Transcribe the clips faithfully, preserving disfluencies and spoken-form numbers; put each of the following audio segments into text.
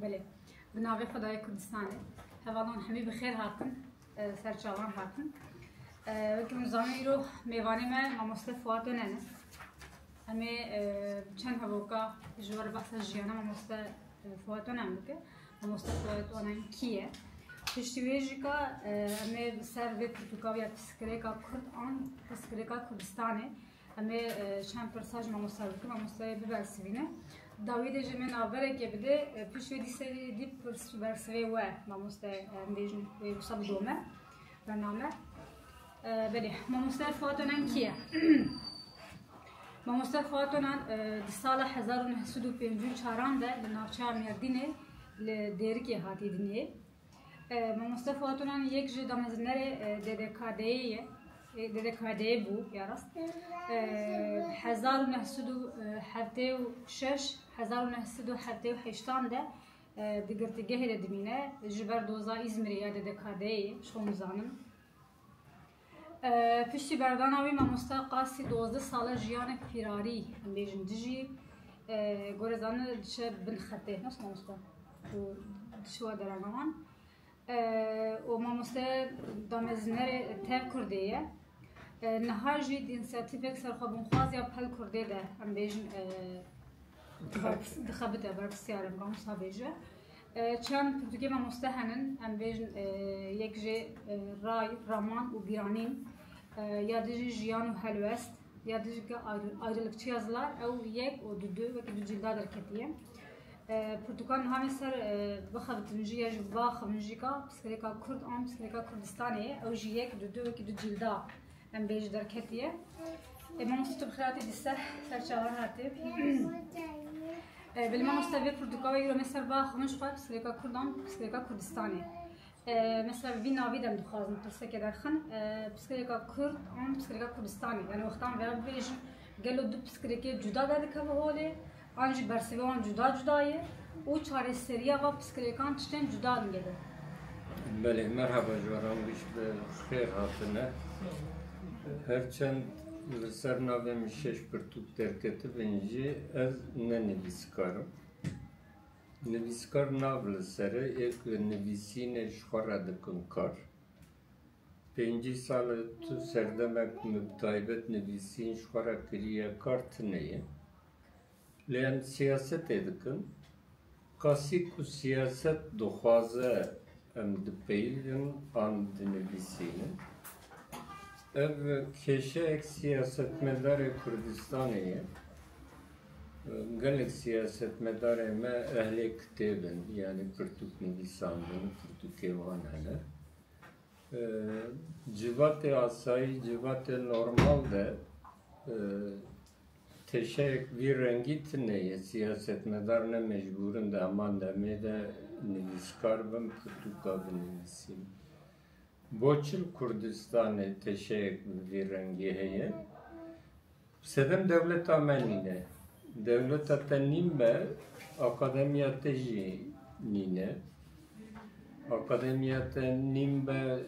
Belê. Bi navê Xwedayê Kurdistanê. Hevalan hemî bi xêr hatin, e, ser çavan hatin. E, wekî hûn zanîn îro mêvanê me mamoste Fuat Onen e. Em ê, e, çend hevoka ji we re behsa jiyana mamoste, e, Fuat Onen bike. Mamoste Fuat Onen kî ye? Piştî wê jî ka, e, em ê li ser vê pirtûka ya piskirêka Kurd an piskirêka Kurdistanê. Em ê, e, çend pirsa ji mamoste bikin, mamosteyê bibersivîne. Dawî de jî me navberekê bide, e, pişt wê dî serî dî pirs bersivê we, mamoste, e, em bêjin, wê wisa bidome bername. E, belê, mamoste Fuat Onen kî ye? Mamoste Fuat Onen, e, di sala hezar û neh sed û pêncî û çaran de li navçeya Mêrdînê li Dêrikê hatiye dinyê. E, mamoste Fuat Onan yek ji damezrînerê, e, D D K D'yê ye. E, D D K D'yê bû, ya rast. E, hezar û neh sed û heftê û şeş, hezar û neh sed û heftê û heştan de, e, di girtîgehê de dimîne. Ji ber doza Îzmirê ya D D K D'yê ye, ji xwe hûn zanin. E, piştî berdana wî mamoste qasî duwazdeh sala jiyanek firarî, em bêjin, dijî, e, gore zanin diçe bin xetê. Nas mamoste? Û diçe wa deranawan. E, û mamoste damezînerê tev Kurdê ye. E, niha jî di însiyatîvek serxwebûnxwaz ya Pel Kurdê de, em bêjin, e, Dixebite. Dixebite, berpirsiyar im, wisa bêje. E, çend pirtûkê mamoste henin, em bêjin, e, yek jê, e, Ray, Raman û Bîranîn, e, ya dijî jiyan û helwest, ya dijî ke ayrı-, ayrılıkçı yazılar, ew yek û dudu, wekî du cilda derketiye. E, pirtûkan niha me ser, e, bixebitin jî ya jî biaxivin jî ka piskirêka Kurd an piskirêka Kurdistanê ye, ew jî yek, dudu, wekî du cilda. Em bêjî derketiye. E, mamoste tu bi xêr hatî dîse, ser çavan hatî. E, belê mamoste vê pirtûka we îro me ser biaxivin ji xwe piskirêka Kurd an piskirêka Kurdistanê. E, mesela vî navî de em dixwazin pirsekê derxin, e, piskirêka Kurd an piskirêka Kurdistanê. Yani wextan vêya bibêjin gelo du piskirêkê cuda derdikeve holê, an jî bersivê wan cuda cuda ye û çareseriya va piskirêkan tiştên cuda dingere. Belê, merhaba ji we re, hûn jî bi xêr hatine. Her çend li ser navê min şeş pirtûk derketibin jî, ez ne nivîskar im. Nivîskar nav li ser e, ê ku nivîsînê ji xwe re dikin kar. Pêncî sal e tu serdemek min bi taybet nivîsîn ji xwe re kiriye kar tune ye. Lê em siyasetê dikin. Qasî ku siyaset dixwaze em dipeyivin an dinivîsînin. Ev kêşeyek siyasetmedarê Kurdistanê ye. Gelek siyasetmedarê me ehlê kitêb in, yanî pirtûk nivîsandin, pirtûkê wan hene. E, civatê asayî, civatê normal de, e, teşeyek vî rengî tune ye. Siyasetmedar ne mecbûr in di heman demê de nivîskar bin, pirtûka binivîsîn. Bo çi li Kurdistanê teşeyek bi vî rengî heye? Sedem dewleta me nîne. Dewleta te nîn be, akademiya te jî nîne. Akademiya te nîn be,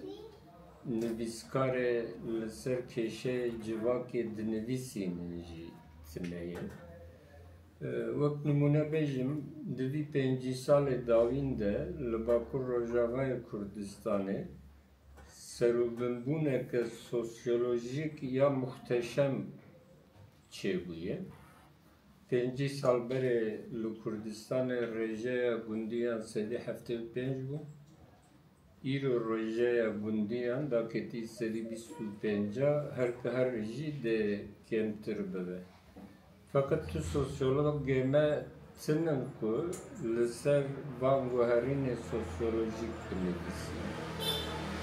nivîskarê li ser kêşeyê civakê dinivîsînin jî tune ye. Wek nimûne bêjim, di vî pêncî salê dawîn de li Bakur Rojavayê Kurdistanê serûbinbûneke sosyolojîk ya muhteşem çêbûye. Pêncî sal berê li Kurdistanê rêjeya gundiyan sedî heftê û pênc bû. Îro rêjeya gundiyan daketî sedî bîst û pênca, her ku her jî dê kêmtir bibe. Feqet tu sosyologê me tune ku li ser van guherînê sosyolojîk binivîsî.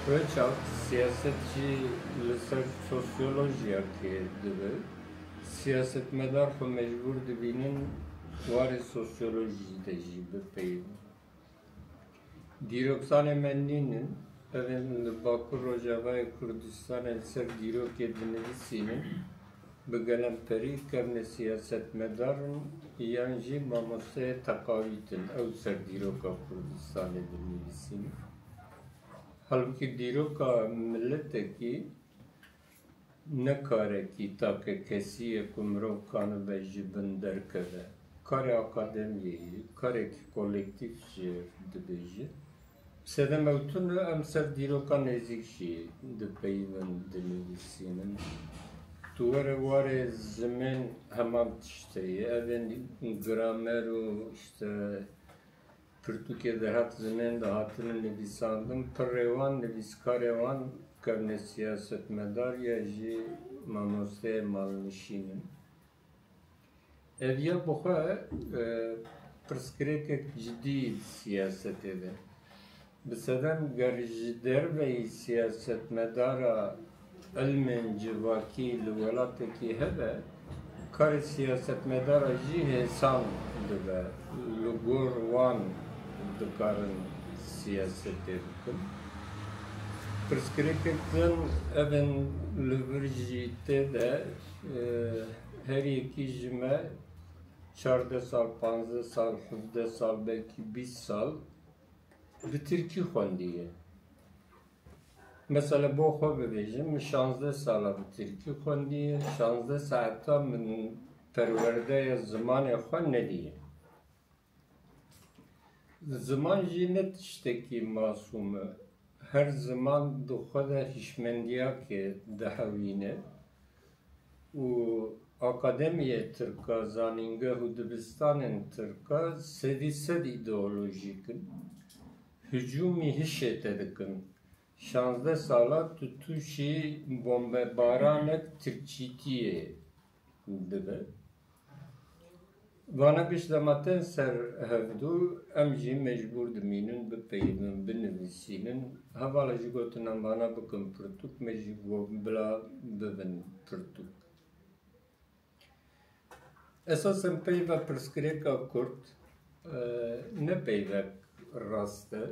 Rêçak siyaset jî li ser sosyolojiyakê dibe. Siyasetmedar xwe mecbûr dibînin warê sosyolojî de jî bipeyivin. Dîroksanê me nînin, ev ên li Bakur Rojavayê Kurdistanê li ser dîrokê dinivîsînin, bi gelemperî kevne siyasetmedar in yan jî mamosteyê teqawît in, ew ser dîroka Kurdistanê dinivîsînin. Halbûkî dîroka miletekî ne karekî takekesî ye ku mirov kanibe ji bin derkeve. karê akademiyê ye, karekî kolektîf jî dibêje. Sedem ew tune, em ser dîroka nêzîk jî dipeyivin, dinivîsînin. Tu were warê zimên heman tiştê ye. Evên gramer û işte pirtûkê derhat zimên de hatine nivîsandin. Pirrê wan, nivîskarê wan kevne siyasetmedar ya jî mamosteyê malnişîn in. Ev ya bi xwe, e, pirsgirêkek cidî di siyasetê de. Bi sedem ger ji derveyî siyasetmedara ilmên civakî li welatekî hebe, karê siyasetmedara jî hêsan dibe. Li gor wan dikarin siyasetê bikin. Pirsgirêkek din evên li vir jî tê de, e, her yekî ji me çardeh sal, panzdeh sal, hevdeh sal, belkî bîst sal bi tirkî xwendiye. Mesela bo xwe bibêjim, min şazdeh sala bi tirkî xwendiye, şazdeh saeta min perwerdeya zimanê xwe nediye. Ziman jî ne tiştekî masûm e. Her ziman di xwe de hişmendiyakê dihewîne û akademiyê tirka, zanîngeh û dibistanên tirka sedî sed îdeolojîk in. Hicûmî hişê te dikin. Şazdeh sala tu tûşî bombebaranek tirkçîtiyê dibe. Vana giş dema tên ser hevdû, em jî mecbûr dimînin bipeyivin, binivîsînin. Hevala jî gotin em vana bikin pirtûk, me jî got bila bibin pirtûk. Esasen peyva pirsgirêka Kurd, e, ne peyvek rast e.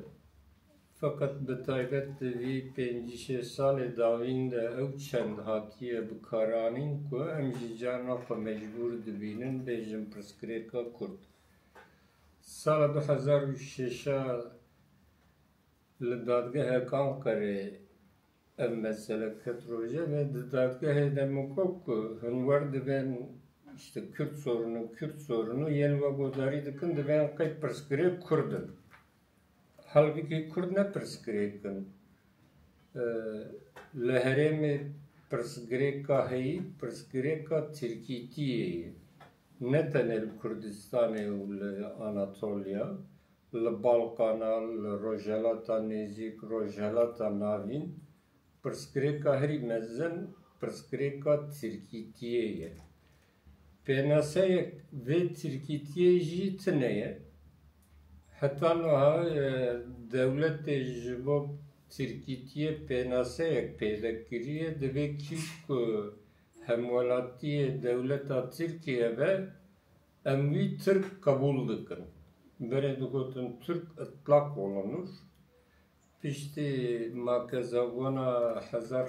Feqet bi taybet di vî pêncî şêş salê dawîn de ew çend hatiye bikaranîn ku em jî carna xwe mecbûr dibînin bêjin pirsgirêka Kurd. Sala du hezar û şeşa li dadgehek Anqerê ev mesele ket rojevê. Di dadgehê de min got ku hûn wer dibên işte Kürt sorunu, Kürt sorunu yên we guhdarî dikin, dibên qey pirsgirêk Kurd in. Halbûkî Kurd ne pirsgirêk in. Ee, li herêmê pirsgirêka heyî, pirsgirêka tirkîtiyê ye. Ne tenê li Kurdistanê û li Anatolya, li Balkana, li Rojhelata Nêzîk, Rojhelata Navîn, pirsgirêka herî mezin pirsgirêka tirkîtiyê ye. Pênaseyek vê tirkîtiyê jî tune ye. Heta niha, e, dewletê ji bo tirkîtiyê pênaseyek pêde kiriye, divê kî ku hemwelatiyê dewleta Tirkiye be, em wî Tirk qebûl dikin. Berê digotin Türk ıtlak olunur. Piştî makezagona hezar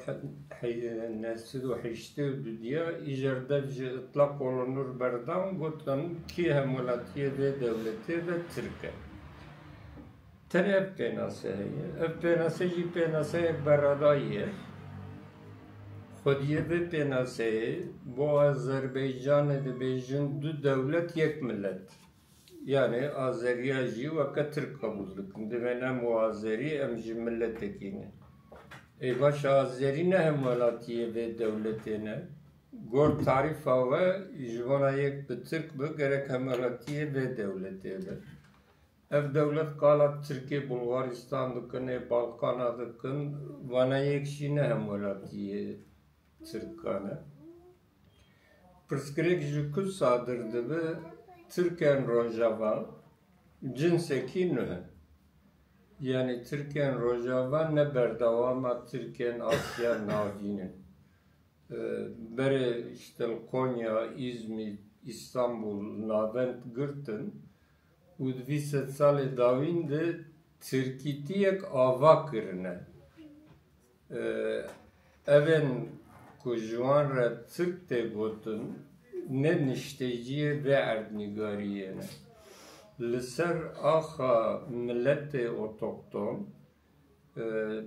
neh sed û heştê û du diya, îcar dev ji itlaq olunur berdan, gotin, kî hemwelatiyê vê dewletê ve Tirk e. Tenê ev pênase heye. Ev pênase jî pênaseyek beradayî ye. Xwediyê vê pênaseyê bo Azerbaycanê dibêjin du dewlet yek millet. Yani Azeriya jî weke Tirk qebûl dikin. Divên em û Azerî, em ji miletekî ne. Ê baş, Azerî ne hemwelatiyê vê dewletê ne. Gor tarîfa we, ji bona yek bi Tirk bi, gerek hemwelatiyê vê dewletê be. Ev dewlet qala Tirkê, Bulgaristan dikin, ê Balkana dikin, vana yek jî ne hemwelatiyê Tirkan e. Pirsgirêk ji ku sadir dibe? Tirkên Rojava cinsekî nuh in. Yanî Tirkên Rojava ne berdewama Tirkên Asya Navîn in. E, berê işte li Konya, Îzmîr, Îstanbul navend girtin û di vî sedsalê dawîn de tirkîtiyek ava kirine. Ee, evên ku ji wan re Tirk tê gotin, ne nişteciyê vê erdnîgariyê ne. Li ser axa miletê otokton, e,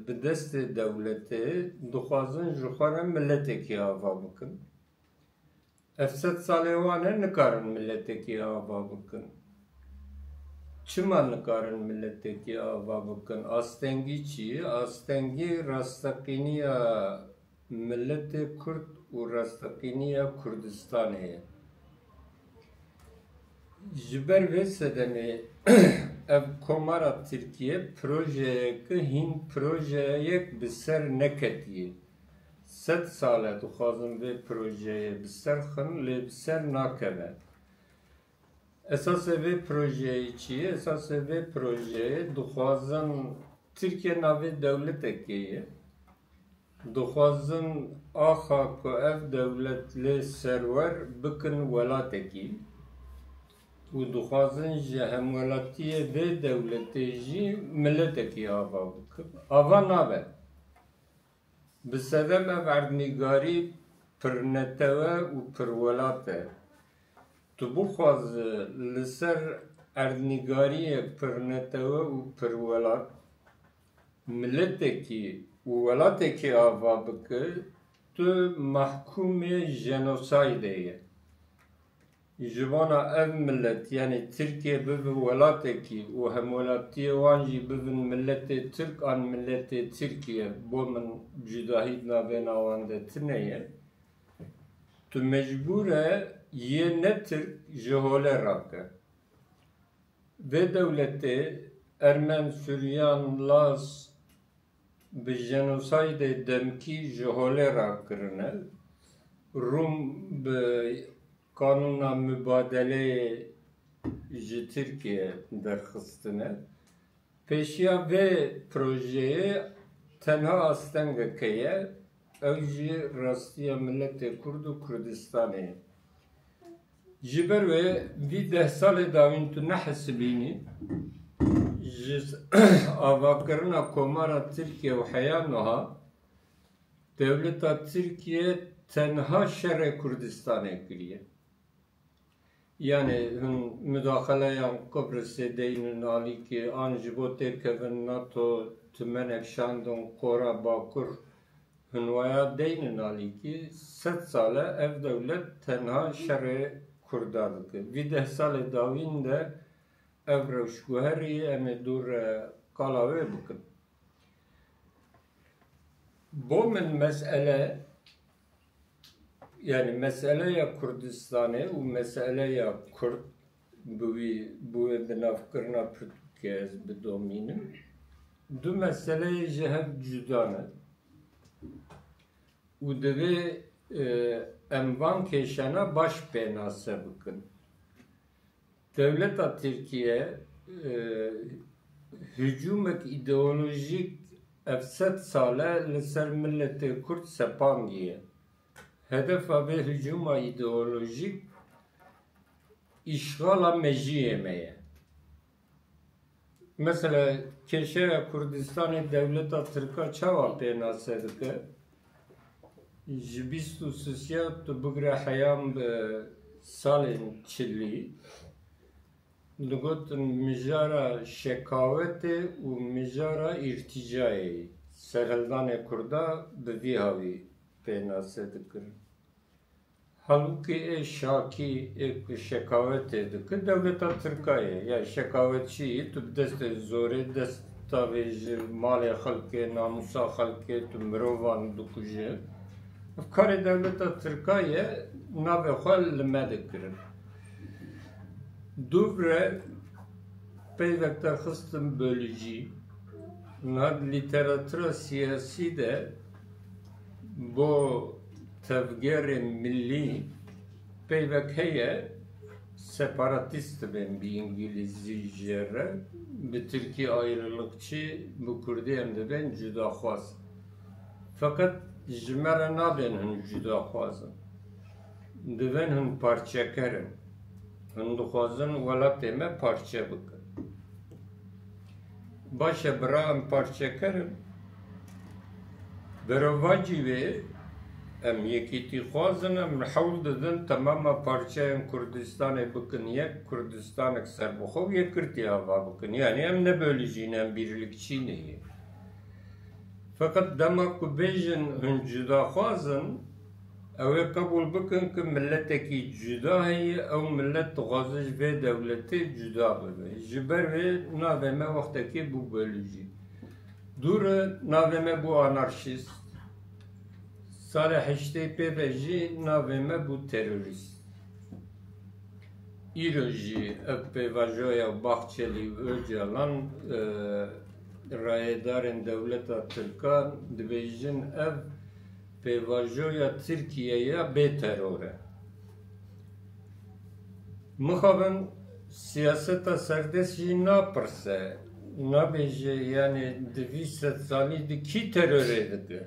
bi destê dewletê dixwazin ji xwe re miletekî ava bikin. Ev sed salê wan e, nikarin miletekî ava bikin. Çima nikarin miletekî ava bikin? Astengî çi ye? Astengî rasteqîniya miletê Kurd û rasteqîniya Kurdistanê ye. Ji ber vê sedemê ev komara Tirkiye projeyeke hîn projeyek bi ser neketiye. Sed sal e dixwazin vê projeyê bi ser xin, lê bi ser nakeve. Esasê vê projeyê çi ye? Esasê vê projeyê dixwazin, Tirkiye navê dewletekê ye. Dixwazin axa ku ev dewlet lê serwer bikin welatekî û dixwazin ji hemwelatiyê vê dewletê jî miletekî ava bikin. Ava nabe. Bi sedem ev erdnîgarî pirnetewe û pirwelat e. Tu bixwaze li ser erdnîgariyê pirnetewe û pirwelat miletekî û welatekî ava bike, tu mahkûmê jenosaydê ye. Ji bona ev milet, yanî Tirkiye bibe welatekî û hemwelatiyê wan jî bibin miletê Tirk an miletê Tirkiye, bo min cudahî di navêna wan de tune ye. Tu mecbûr e yê ne Tirk ji holê rake. Vê dewletê Ermen, Suryan, Laz bi jenosaydê demkî ji holê rakirine. Rûm bi qanûna mubadeleyê ji Tirkiye derxistine. Pêşiya vê projeyê tenha astengeke ye, ew jî rastiya miletê Kurd û Kurdistanê ye. Ji ber wê vî deh salê dawîn tu nehesibînî, ji avakirina Komara Tirkiye û heya niha dewleta Tirkiye tenha şerê Kurdistanê kiriye. Yanî hûn mudaxeleyan Qibrisê deynin alîkî, an ji bo têrkevin NATO tümenek şandin qora Bakur, hûn waya deynin alîkî, sed sal e ev dewlet tenha şerê Kurda dike. Vî deh salê dawîn de ev rewş guherî, em ê dû re qala wê bikin. Bo min mesele, yanî meseleya Kurdistanê û meseleya Kurd bi wî, bi wê binavkirina pirtûkê ez bidomînim, du meseleyê ji hev cuda ne û divê, e, em van kêşana baş pênase bikin. Dewleta Tirkiye, e, hücumek îdeolojîk ev sed sal e li ser miletê Kurd sepandiye. Hedefa vê hücuma îdeolojîk îşxala mejiyê me ye. Mesela kêşeya Kurdistanê dewleta Tirka çawa pênase dike? Ji bîst û sisiya tu bigire heyan bi salên çilî, digotin mijara şekawetê û mijara îrtîcayê, serhildanê Kurda bi vî hawî pênase dikirin. Halbûkî ê şakî, ê ku şekawetê dike, dewleta Tirka ye. Ya şekawetçî, tu bi destê zorê, desta vê ji malê xelkê, namûsa xelkê, tu mirovan dikuje. Ev karê dewleta Tirka ye, navê xwe li me dikirin. Dûv re peyvek derxistin bölücî. Niha di lîteratura siyasî de bo tevgerê millî peyvek heye, separatîst dibên bi îngilîzî jê re, bi tirkî ayrılıkçı, bi kurdî em dibên cudaxwaz. Feqet ji me re nabên hûn cudaxwazin. Divên hûn parçeker in. Hûn dixwazin welatê me parçe bikin. Baş e, bira em parçeker in. Berovacî wê em yekîtîxwaz in, em hewl didin temama parçeyên Kurdistanê bikin yek, Kurdistanek serbixwe û yekirtî ava bikin. Yanî em ne bölücî ne, em birlikçî ne ye. Feqet dema ku bêjin hûn cudaxwaz in, Ew ê qebûl bikin ku miletekî cuda heye, ew milet dixwaze ji vê dewletê cuda bibe. Ji ber vê navê me wextekê bû bölücî. Dûr e, navê me bû anarşîst. Salê heştê pê ve jî navê me bû terorîst. Îro jî ev pêvajoya Bahçelî û Ocalan, e, rayedarên dewleta Tirkan dibêjin, ev pêvajoya Tirkiye ya bê teror e. Mixabin siyaseta serdest jî napirse, nabêje, yanî di vî sedsalî di kî terorê dike?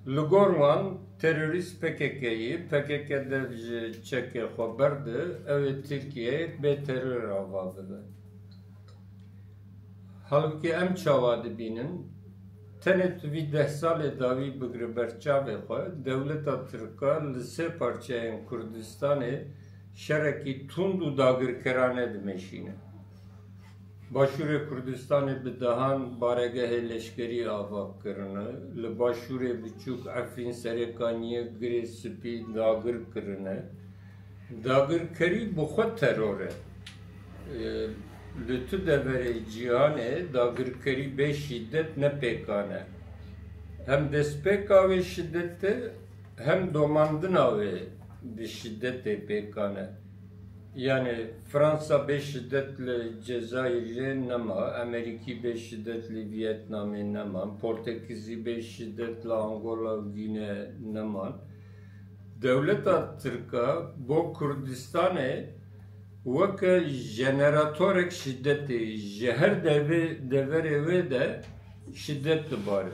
Li gor wan terorîst P K K yî, P K K dev ji çekê xwe berde, ew ê Tirkiyeyê bê teror ava bibe. Halbûkî em çawa dibînin? Tenê tu vî deh salê dawî bigire ber çavê xwe, dewleta Tirka li sê parçeyên Kurdistanê şerekî tund û dagirkerane dimeşîne. Başûrê Kurdistanê bi dehan baregehê leşkerî ava kirine, li başûrê biçûk Efrîn, Serêkaniyê, Girê Spî dagir kirine. Dagirkerî bi xwe teror e. Ee, Li tu deverê cîhanê dagirkerî bê şîdet ne pêkan e. Hem destpêka wê şîdet e, hem domandina wê bi şîdetê pêkan e. Yanî Fransa bê şîdet li Cezayirê nema, Amerîkî bê şîdet li Vîetnamê neman, Portekizî bê şîdet li Angola û Gîne neman. Dewleta Tirka bo Kurdistanê weke jeneratorek şîdetê ji her devê, deverê wê de şîdet dibare.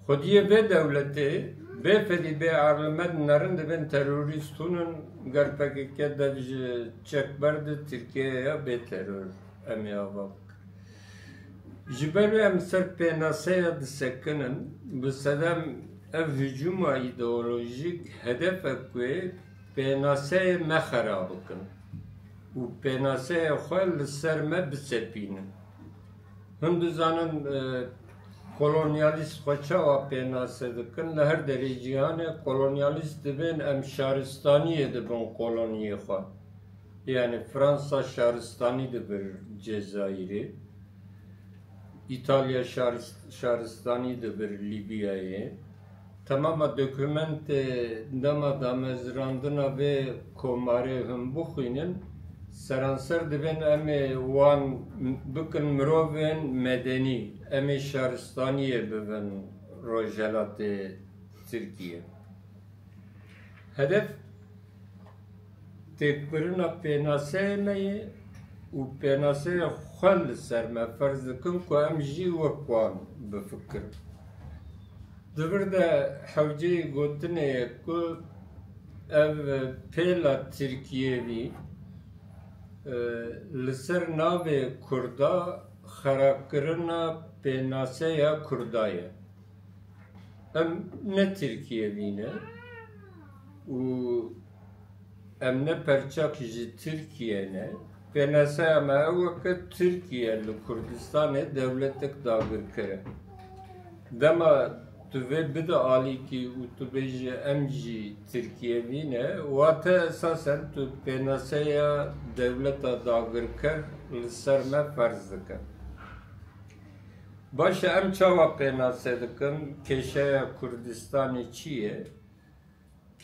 Xwediyê vê dewletê bê fedî bê erlimed nerin dibên terorîst hûn in, ger P K K dev ji çek berde Tirkiyeya bê teror em ê ava bikin. Ji ber wê em ser pênaseya disekinin, bi sedem ev hicûma îdeolojîk hedef e ku pênaseyê me xera bikin û pênaseyê xwe li ser me bisepînin. Hûn dizanin, e, kolonyalîst xwe çawa pênase dikin? Li her derê cîhanê kolonyalîst dibên em şaristaniyê dibin koloniyê xwe. Yanî Fransa şaristanî dibir Cezayirê. Îtalya şarist-, şaristanî dibir Lîbyayê. Temama dokumentê dema damezrandina vê komarê hûn bixwînin, seranser dibên em ê wan bikin mirovên medenî, em ê şaristaniyê bibin Rojhelatê Tirkiye. Hedef têkbirina pênaseyê me ye û pênaseya xwe li ser me ferz dikin ku em jî wek wan bifikirin. Di vir de hewceyê gotinê ye ku ev pêla Tirkiyevî, e, li ser navê Kurda xerabkirina pênaseya Kurda ye. Em ne Tirkiyevî ne û em ne perçak ji Tirkiye ne. Pênaseya me ew e ke Tirkiye li Kurdistanê dewletek dagirker e. Dema tu vê bide alîkî û tu bêjî em jî Tirkiyevî ne, wate esasen tu pênaseya dewleta dagirker li ser me ferz dike. Baş e, em çawa pênase dikin? Kêşeya Kurdistanê çi ye?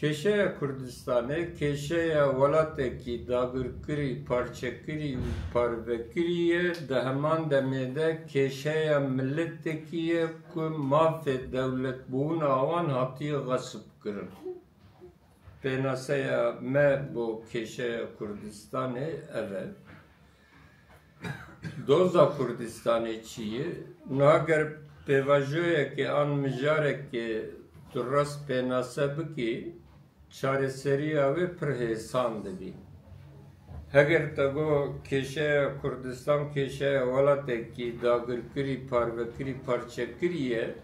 Kêşeya Kurdistanê, kêşeya welatekî dagirkirî, parçekirî û parvekirî ye, di heman demê de kêşeya miletekî ye ku mafê dewletbûna wan hatiye xesibkirin. Pênaseya me bo kêşeya Kurdistanê ev e. Doza Kurdistanê çi ye? Niha ger pêvajoyekê an mijarekê tu rast pênase bikî, çareseriya wê pir hêsan dibî. Heger te got kêşeya Kurdistan kêşeya welatekî dagirkirî, parvekirî, parçekirî ye,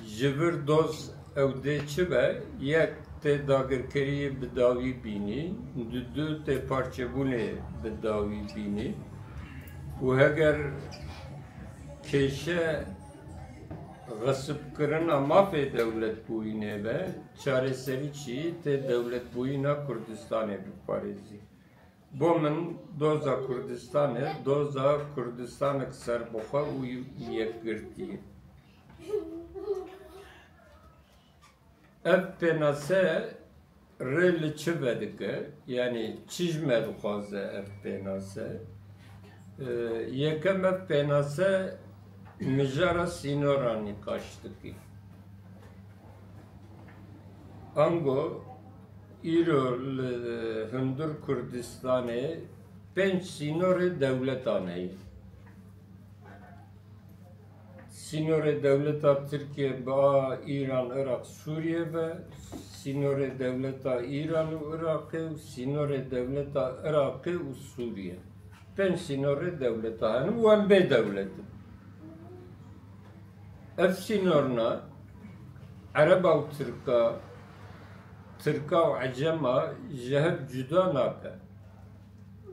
ji vir doz ew dê çi be, yek tê dagirkeriyê bi dawî bînî, di du tê parçebûnê bi dawî bînî û heger kêşe Xisibkirina mafê dewletbûyînê be, çareserî çi tê dewletbûyîna Kurdistanê biparêzî. Bo min doza Kurdistanê, doza Kurdistanek serbixwe û yekgirtî ye. Ev pênase rê li çi vedike? Yanî çi ji me dixwaze ev pênase? Ee, yekem ev pênase mijara sînoran nîqaş dike. Ango îro li hundir Kurdistanê pênc sînorê dewletan heye. Sînorê dewleta Tirkiye bi a Îran, Iraq, Sûriye be, sînorê dewleta Îran û Iraqê û sînorê dewleta Iraqê û Sûriye. Pênc sînorê dewleta hene û em bê dewlet in. Ev sînorna Ereba û Tirka, Tirka û Ecema ji hev cuda nake.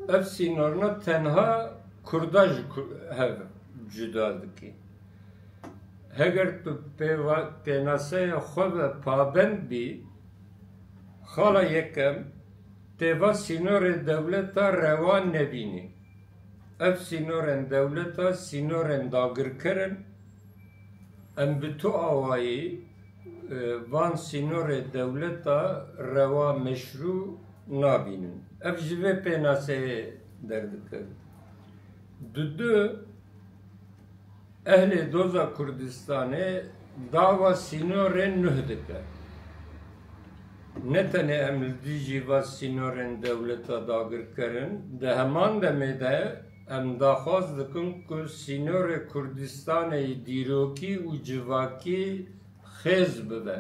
Ev sînorna tenha Kurda ji ku-, hev cuda dike. Heger tu pêva-, pênaseya xwe ve pabend bî, xala yekem, tê va sînorê dewleta rewa nebînî. Ev sînorên dewleta sînorên dagirker in. Em bi tu awayî, e, van sînorê dewleta rewa meşrû nabînin. Ev ji vê pênaseyê derdikevin. Dudu, ehlê doza Kurdistanê dawa sînorên nuh dike. Ne tenê em li dijî va sînorên dewleta dagirker in, di heman demê de em daxwaz dikin ku sînorê Kurdistanê yê dîrokî û civakî xêz bibe.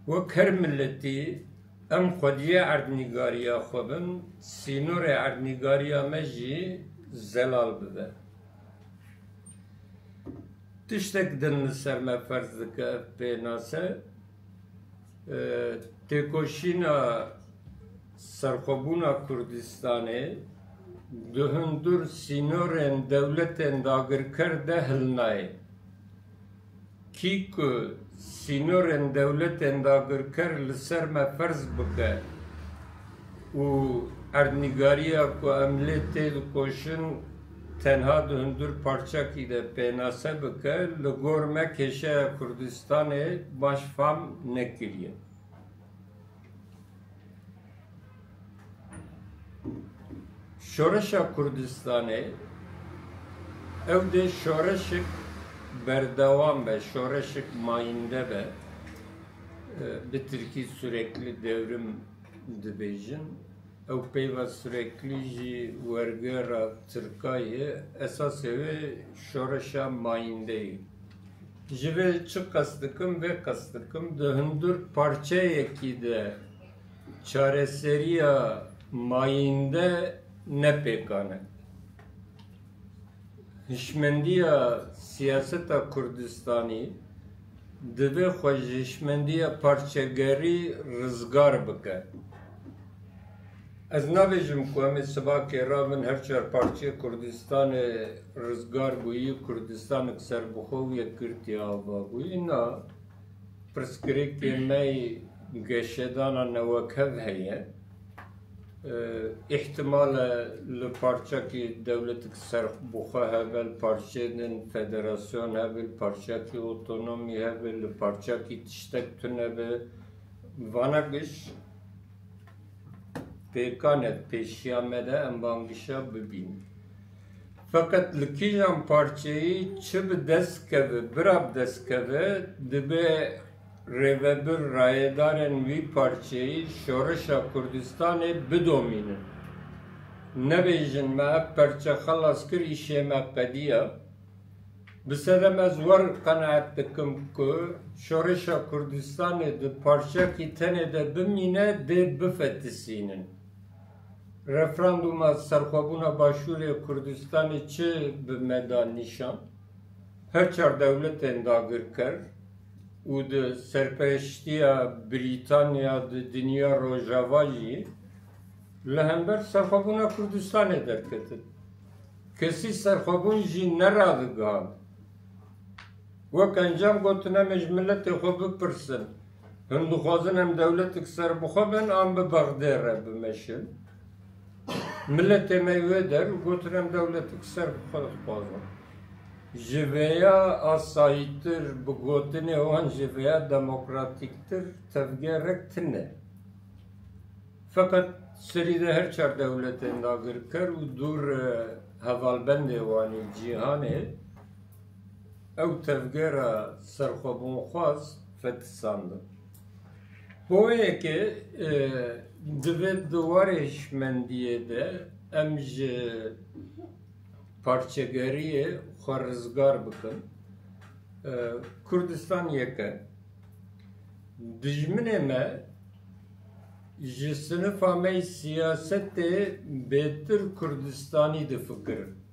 Wek her miletî em xwediyê erdnîgariya xwe bin, sînorê erdnîgariya me jî zelal bibe. Tiştek din li ser me ferz dike ev pênase, e, têkoşîna serxwebûna Kurdistanê di hundir sînorên dewletên dagirker de hilnayê. Kî ku sînorên dewletên dagirker li ser me ferz bike û erdnîgariya ku em lê têdikoşin tenha di hundir parçekî de pênase bike, li gor me kêşeya Kurdistanê baş fam nekiriye. Şoreşa Kurdistanê ew dê şoreşek berdewam be, şoreşek mayînde be. Bi tirkî sürekli devrim dibêjin. Ew peyva sürekli jî wergera tirka ye. Esasê wê şoreşa mayînde ye. Ji vê çi qest dikim? Vê qest dikim, di hundir parçeyekî de çareseriya mayînde ne pêkan e. Hişmendiya siyaseta Kurdistanî divê xwe ji hişmendiya parçegerî rizgar bike. Ez nabêjim ku em ê sibakê rabin her çar parçeyê Kurdistanê rizgar bûyî, Kurdistanek serbixwe û yekgirtî ava bûyî. Na, pirsgirêkê me yê geşedana newekhev heye. Îhtimal e li parçekî dewletik serbixwe hebe, li parçeyê din federasyon hebe, li parçekî otonomî hebe, li parçekî tiştek tune be. Vana giş pêkan e, pêşiya me de em van gişa bibînin. Feqet li kîjan parçeyî çi bi dest keve, bira bi dest keve, dibe rêvebir, rayedarên wî parçeyî şoreşa Kurdistanê bidomînin. Nebêjin me ev perçe xelas kir, îşê me qediya. Bi sedem ez wer qenaet dikim ku şoreşa Kurdistanê di parçekî tenê de bimîne, dê bifetisînin. Referanduma serxwebûna Başûrê Kurdistanê çi bi me da nîşan? Her çar dewletên dagirker û di serpereştiya Brîtanya di dinya rojava jî li hember serxwebûna Kurdistanê derketin. Kesî serxwebûn jî neradigihand. Wek encam gotin, em ê ji miletê xwe bipirsin. Hûn dixwazin em dewletek serbixwe bin, an bi Bexdê re bimeşin? Miletê me wê der û gotin, em dewletek serbixwe dixwazin. Ji vêya asayîtir, bi gotinê wan ji vêya demokratîktir tevgerek tune. Feqet serî de her çar dewletên dagirker û dûr, e, hevalbendê wan ê cîhanê ew tevgera serxwebûnxwaz fetisandin. Bo wê yekê, e, divê di warê hişmendiyê de em ji parçegeriyê xwe rizgar bikin. E, Kurdistan yek e. Dijminê me ji sinifa me yê siyasetê bêtir Kurdistanî difikirin.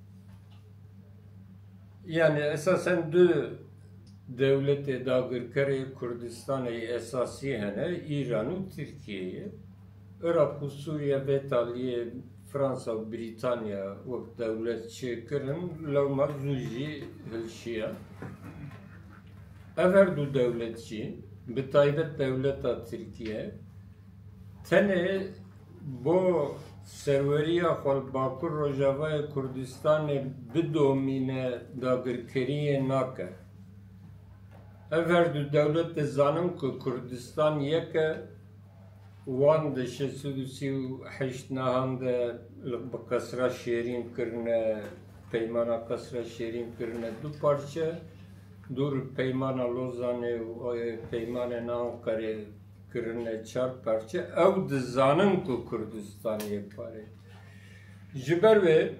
Yani esasen du dewletê dagirkerê Kurdistanê esasî hene, Îran û Tirkiye ye. Iraq û Sûriye vê taliyê Fransa û Brîtanya wek dewlet çêkirin, lewma zû jî hilşiya. Ev her du dewlet jî, bi taybet dewleta Tirkiye, tenê bo serweriya xwe li Bakur Rojavayê Kurdistanê bidomîne dagirkeriyê nake. Ev her du dewlet dizanin ku Kurdistan yek e, wan di şeş sed û sî û heşt nahan de li, bi qesra Şêrîn kirine, peymana qesra Şêrîn kirine du parçe, dûr peymana Lozanê û, e, peymanên Anqerê kirine çar parçe. Ew dizanin ku Kurdistan yekpar e. Ji ber wê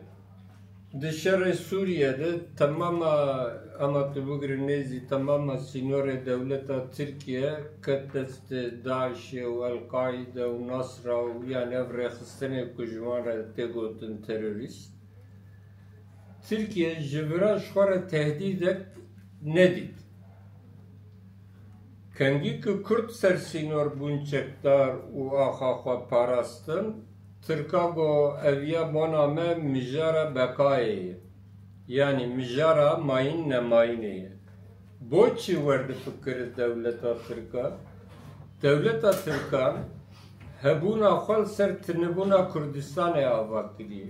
di şerê Sûriye de temama, ema tu bigirî nêzî temama sînorê dewleta Tirkiye ket destê DAIŞê û El-Qaîde û Nasra û, yani, ev rêxistinê ku ji wan re tê gotin terorîst. Tirkiye ji vira ji xwe re tehdîdek nedît. Kengî ku Kurd ser sînor bûn çekdar û axa xwe parastin, Tirka got, ev ya bona me mijara beqayê ye. Yanî mijara mayîn nemayînê ye. Bo çi werdifikire dewleta Tirka? Dewleta Tirkan hebûna xwe li ser tinibûna Kurdistanê ava kiriye.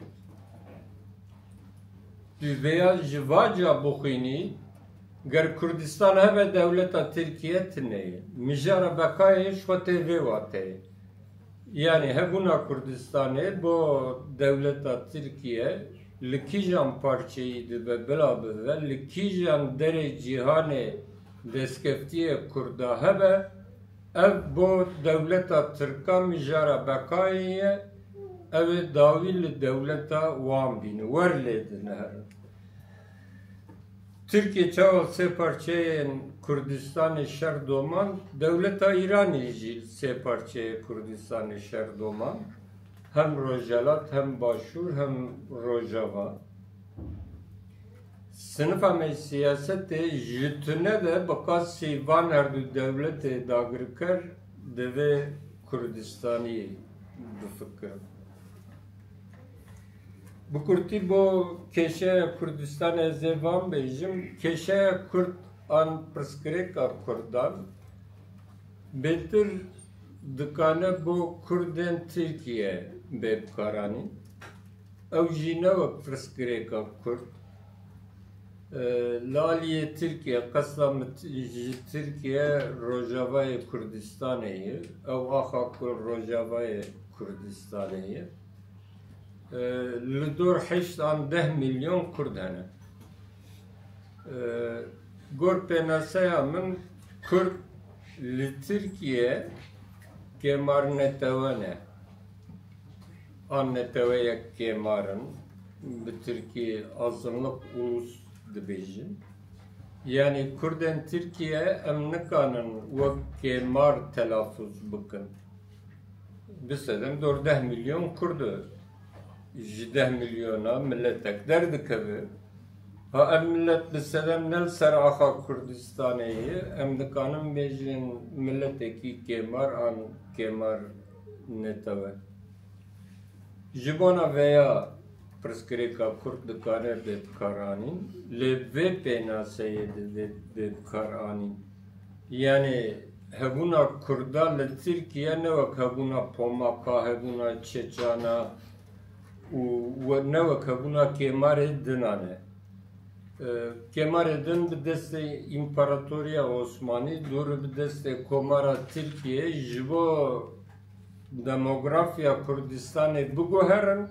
Tu vêya ji vaca bixwînî, ger Kurdistan hebe dewleta Tirkiye tune ye. Mijara beqayê ji xwe tê vê wateyê. Yanî hebûna Kurdistanê bo dewleta Tirkiye li kîjan parçeyî dibe bila bibe, li kîjan derê cîhanê destkeftiyê Kurda hebe, ev bo dewleta Tirka mijara beqayê ye, ew ê dawî li dewleta wan bîne, wer lê dineherin. Tirkiye çawa sê parçeyên Kurdistanê şer domand, dewleta Îranê jî sê parçeyê Kurdistanê şer domand. Hem Rojhelat, hem Başûr, hem Rojava. Sinifa me siyasetê ji tune de bi qasî van her du dewletê dagirker divê Kurdistanî bifikirin. Bi kurtî bo kêşeya Kurdistanê ez ê van bêjim, kêşeya Kurd an pirsgirêka Kurdan bêtir dikane bo Kurdên Tirkiye bê bikaranîn. Ew jî ne wek pirsgirêka Kurd. Li aliyê Tirkiye, qesta min ji Tirkiye Rojavayê Kurdistanê ye. Ew axa ku Rojavayê Kurdistanê ye. Li dor heşt an deh milyon Kurd hene. Gor pênaseya min Kurd li Tirkiye kêmar netewe ne. An neteweyek kêmar in, bi tirkî azınlık ulus dibêjin. Yanî Kurdên Tirkiye em nikanin wek kêmar telafuz bikin. Bisedem dor deh milyon Kurd e. Ji deh milyona miletek derdikeve. Ha ev milet bisedem ne li ser axa Kurdistanê ye, em dikanin bêjin miletekî kêmar an kêmar netewe. Ji bona veya Pirsgirêka Kurd dikare bê bikaranîn, lê vê pênaseyê divê bê bikaranîn. Yanî hebûna Kurda li Tirkiye ne wek hebûna Pomaka, hebûna Çeçana û we-, ne wek hebûna kêmarê dinan e. E, kêmarê din bi destê Împaratoriya Osmanî, dûr bi destê Komara Tirkiye ji bo demografiya Kurdistanê biguherin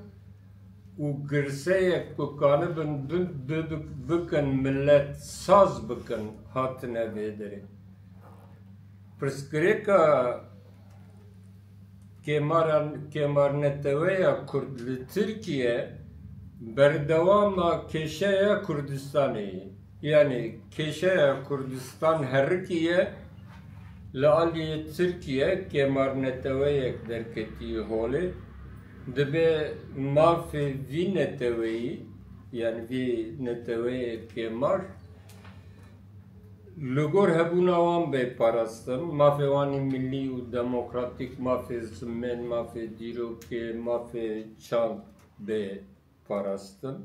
û girseyek ku kanibin bi-, bi-, bi-, bikin milet saz bikin, hatine vê derê. Pirsgirêka kêmaran-, kêmarneteweya Kurd li Tirkiye berdewama kêşeya Kurdistanê ye. Yanî kêşeya Kurdistan herikî ye, li aliyê Tirkiye kêmarneteweyek derketiye holê. Dibe mafê vî neteweyî, yanî vî neteweyê kêmar, li gor hebûna wan bê parastin, mafê wan ê millî û demokratîk, mafê zimên, mafê dîrokê, mafê çand bê parastin.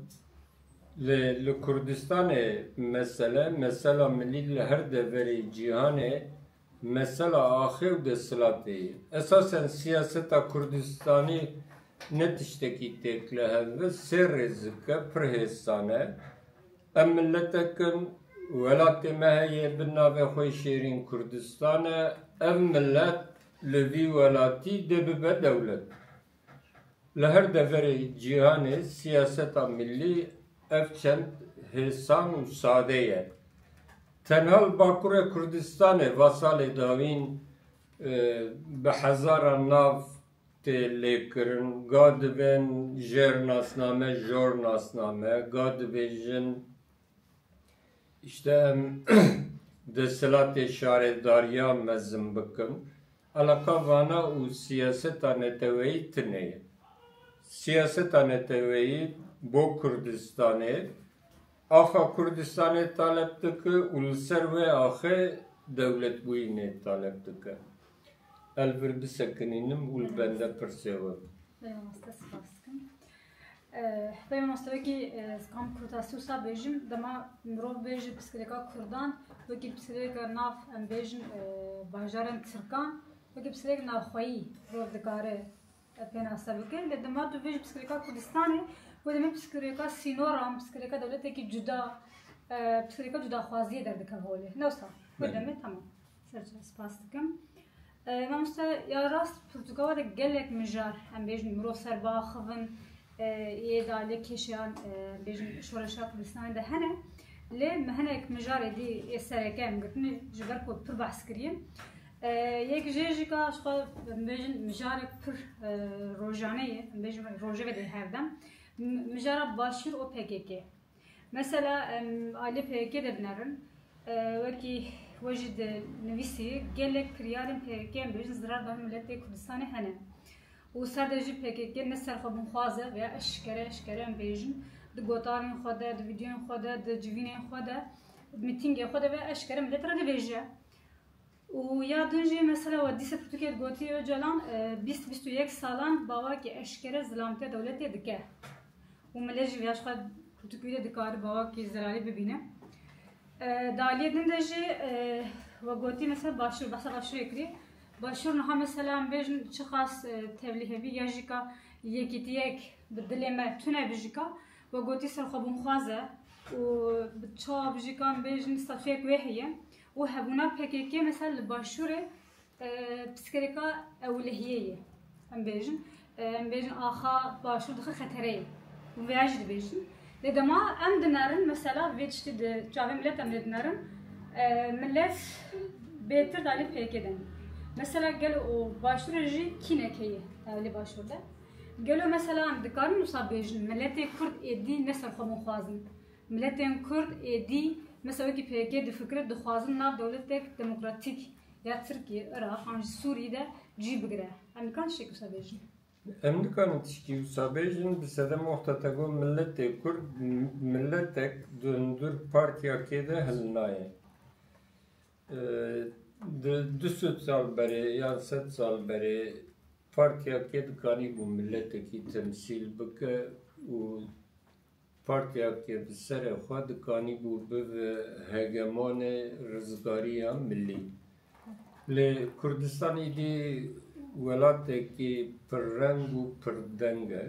Lê li Kurdistanê mesele, mesela milî li her deverê cîhanê mesela axê û desthilatê ye. Esasen siyaseta Kurdistanî ne tiştekî têk li hev e, sê rêzik e, pir hêsan e. Em miletek in, welatê me heye, bi navê xwe Şêrîn Kurdistan e. Ev milet li vî welatî dê bibe dewlet. Li her deverê cîhanê siyaseta millî ev çend hêsan û sade ye. Tenha li Bakurê Kurdistanê va salê dawîn, e, bi hezaran nav tê lêkirin. Ga dibên jêrnasname, jornasname, ga dibêjin, îşte em desthilatê şaredariya mezin bikin. Eleqa vana û siyaseta neteweyî tune ye. Siyaseta neteweyî bo Kurdistanê, axa Kurdistanê taleb dike û li ser wê axê dewletbûyînê taleb dike. Ez vir bisekinînim û li bende pirsê we. Belê mamoste, spas dikim. Eh, belê mamoste, wekî, eh, ez kam kurtasî wisa bêjim, dema mirov bêje pirsgirêka Kurdan, wekî pirsgirêka nav, em bêjin, eh, bajarên Tirkan, wekî pirsgirêk navxweyî mirov dikare, eh, pênase bike. Lê dema tu bêjî pirsgirêka Kurdistanê, wê demê pirsgirêka sînoran, pirsgirêka dewletekî cuda, eh, pirsgirêka cudaxwaziyê derdikeve holê. Ne wisa? Wê Belê. demê, tamam. Serçe, spas dikim. E, mamoste, ya rast, pirtûka we de gelek mijar, em bêjin, mirov ser biaxivin, e, yê di aliyê kêşeyan, e, em bêjin, şoreşa Kurdistanê de hene. Lê me hinek mijarê dî ê sereke em girtine, ji ber ku pir behs kiriye. E, yek jê jî ka, ji xwe, em bêjin, mijarek pir, e, rojane ye, em bêjin, rojeve de her dem. M-, mijara Başûr û P K K. Mesela, em alî P K K de binerin, e, wekî we jî di nivîsî, gelek kiryarên P K K em bêjin zirar dan miletê Kurdistanê hene. Û ser de jî P K K ne serxwebûnxwaz e veya eşkere, eşkere em bêjin, di gotarên xwe de, di vîdeoyên xwe de, di civînên xwe de, di mîtîngê xwe de veya eşkere milet re dibêje. Û ya din jî mesela we dîsa pirtûkê gotî Ocalan, e, bîst bîst û yek salan bawakî eşkere zilamtiya dewletê dike. Û millet jî ya ji xwe pirtûkê wî de dikare bawakî zelalî bibîne. E, di aliyê din de jî, e, we gotî mesela Başûr, behsa Başûrê kirî. Başûr niha mesela em bêjin çiqas, e, tevlîhevî ya jî ka yekîtiyek bi dilê me tune bi jî ka, we gotî serxwebûnxwaz e û bi çawa bi jî ka em bêjin statuyek wê heye. û hebûna P K K mesela li Başûrê, e, pirsgirêka ewlehiyê ye. Em bêjin, e, em bêjin axa Başûr dixe xetereyê. Û vêya jî dibêjin. Lê dema em dinerin, mesela vê tiştî di çavê milet em lê dinerin, e, milet bêtir dalê P K K de ne. Mesela gelo û Başûrê jî kînek heye ewlê Başûr de. Gelo mesela em dikarin wisa bêjin, miletê Kurd êdî ne serxwebûnxwaz in. Miletên Kurd êdî, mesela wekî P K K difikire, dixwazin nav dewletek demokratîk ya Tirkiye, Iraq an jî Sûrî de cî bigire. Em nikan tiştekî wisa bêjin? Em nikarin tişkî wisa bêjin, bi sedema wexta te got miletê Kurd, m-, miletek di hundir partiyakê de hilnaye. Di du sed sal berê yan sed sal berê partiyakê dikanîbû miletekî temsîl bike û partiyeke bi serê xwe dikanîbû bibe hegemonê rizgariya milî. Lê Kurdistan îdî welatekî pirreng û pirdeng e.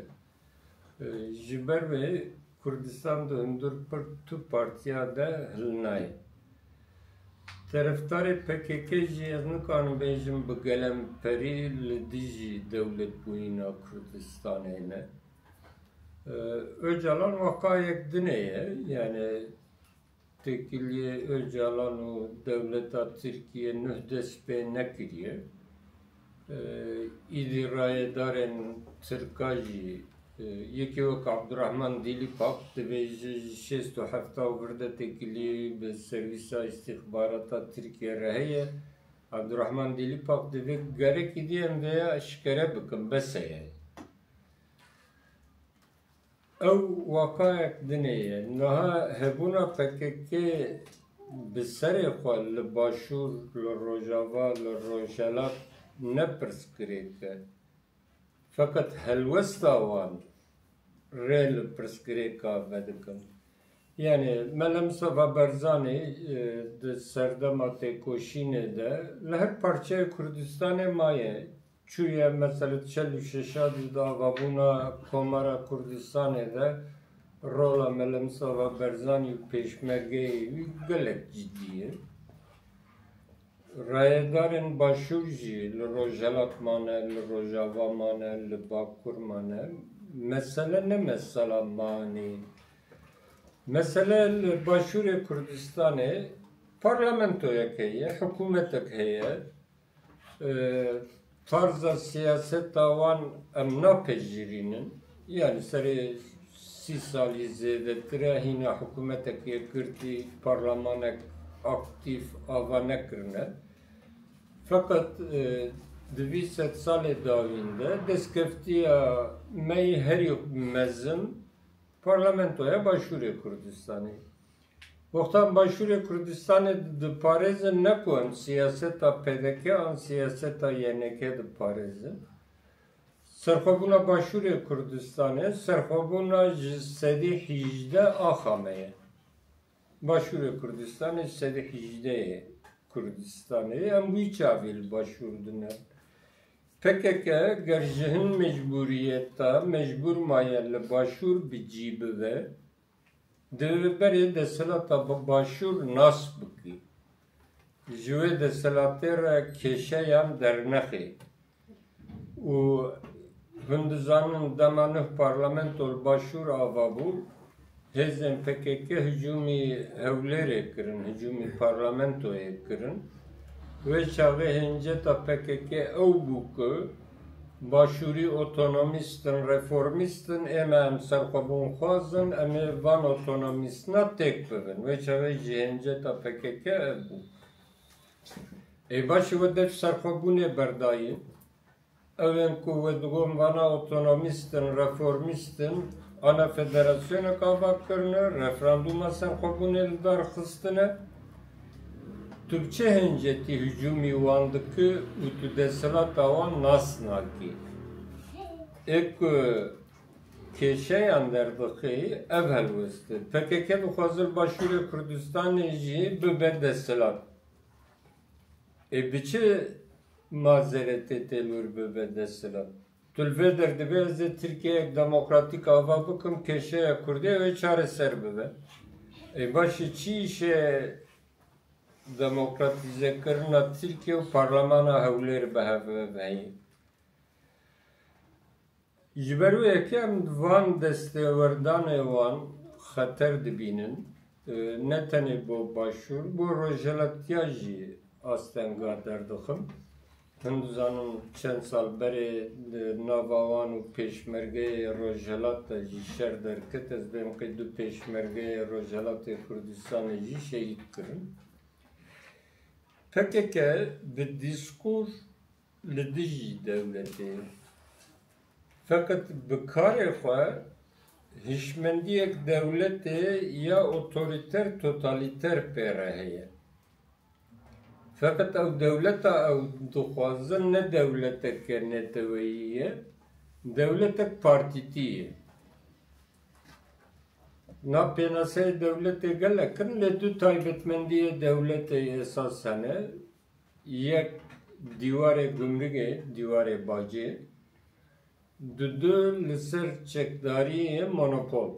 Ji ber wê Kurdistan di hundir pir tu partiya de hilnayê. Terefdarê P K K jî ez nikarim bêjim bi gelemperî li dijî dewletbûyîna Kurdistanê ne. Ocalan waqayek dinê ye, yani têkiliyê Ocalan û dewleta Tirkiye nuh dest pê nekiriye. Îdî rayedarên Tirka jî, yekê wek Abdurrahman Dîlîpak dibêje ji şêst û hefta û vir de têkiliyê wî bi servîsa îstîxbarata Tirkiye re heye. Abdurrahman Dîlîpak divê gerek îdî em vêya eşkere bikin, bes e yani. Ew waqayek dinê ye. Niha hebûna P K K bi serê xwe li Başûr, li Rojava, li Rojhelat ne pirsgirêk e. Feqet helwesta wan rê li pirsgirêka vedikin. Yani Mele Mistefa Barzanî, e, di serdema têkoşînê de li her parçeyê Kurdistanê maye. Çûye, mesela, çel û şeşa de di avabûna Komara Kurdistanê de rola Mele Mistefa Barzanî û pêşmergeyê wî gelek cidî ye. Rayedarên Başûr jî li Rojhelat mane, li Rojava mane, li Bakur mane. Mesele ne mesela manî. Mesele li Başûrê Kurdistanê parlamentoyek heye, hikûmetek heye. E, tarza siyaseta wan em napejirînin. Yani serê sî salî zêdetir e hîna hikûmetek yekgirtî, parlamanek aktîf ava nekirine. Feqet, e, di vî sedsalê dawîn de destkeftîya me yî herî mezin parlamentoya Başûrê Kurdistanê. Wexta em Başûrê Kurdistanê diparêzin, ne ku em siyaseta P D K an siyaseta Y N K diparêzin. Serxwebûna Başûrê Kurdistanê, serxwebûna ji sedî hîjdeh axa me ye. Başûrê Kurdistanê sedî hîjdeh yê Kurdistanê ye. Em wî çavî li Başûr dine. P K K ger ji hin mecbûriyeta mecbûr maye li Başûr bi cî bibe, divê berê desthilata Ba-, Başûr nas bikî. Ji wê desthilatê re kêşeyan dernexê. Û hûn dizanin dema nuh parlamento li Başûr ava bû, hêzên P K K hicûmî Hewlêrê kirin, hicûmî parlamentoyê kirin. Wê çaxê hênceta P K K ew bû ku Başûrî otonomîst in, reformîst in, ê me em serxwebûnxwaz in, em ê van otonomîstina têk bibin. Wê çaxê ji hênceta P K K ev bû. Ê başî we dev serxwebûnê berdayî. Ew ên ku we digon vana otonomîst in, reformîst in, ana federasyonek ava kirine, referandûma serxwebûnê li dar xistine. Tu bi çi hêncetî hicûmî wan dikî û tu desthilata wan nas nakî? Ê ku kêşeyan derdixî, ev helwest e. P K K dixwaze li Başûrê Kurdistanê jî bibe desthilat. Ê bi çi mazeretê tê li wir bibe desthilat? Tu li vê der dibê ez ê Tirkiyeyek demokratîk ava bikim, kêşeya Kurdê wê çareser bibe. Ê başî çi îşe demokratîzekirina Tirkiye û parlemana Hewlêr bi hev ve heye? Ji ber wê yekê em di van destêwerdanê wan xeter dibînin, e, ne tenê bo Başûr, bo Rojhelatiya jî astenga derdixin. Hûn dizanin çend sal berê di nava wan û pêşmergeyê Rojhelat de jî şer derket, ez bêm qey du pêşmergeyê Rojhelatê Kurdistanê jî şehîd kirin. P K K bi dîskur li dijî dewletê ye. Feqet bi karê xwe hişmendiyek dewletê ya otorîter, totalîter pê re heye. Feqet ew dewleta ew dixwazin ne dewleteke neteweyî ye, dewletek partîtî ye. Na pênaseyê dewletê gelek in, lê du taybetmendiyê dewletê esas hene. Yek dîwarê gumrigê, dîwarê bacê, dudu li ser çekdariyê monopol.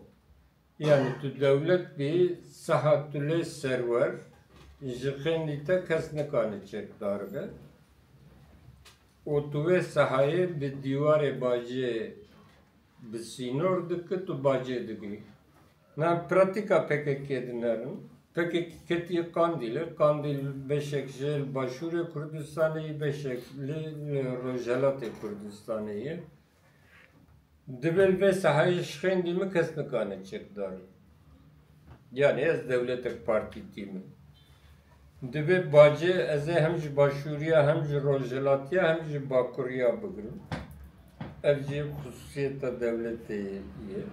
Yani tu dewlet bî, seha tu lê serwer, ji xêndî te kes nikane çekdar be. Û tu wê sehayê bi dîwarê bacê bi sînor dike, tu bacê digirî. Na pratîka P K K dinerin. P K K ketiye Qandîlê. Qandîl beşek ji li Başûrê Kurdistanê yê, beşek li, li Rojhelatê Kurdistanê ye. Divê li vê sahayê ji xêndî min kes nikane çekdar. Yani ez dewletek partîtî me. Divê bacê ez ê hem ji başûriya, hem ji rojhilatiya, hem ji bakuriya bigirim. Ev jî xusûsiyeta dewletê ye.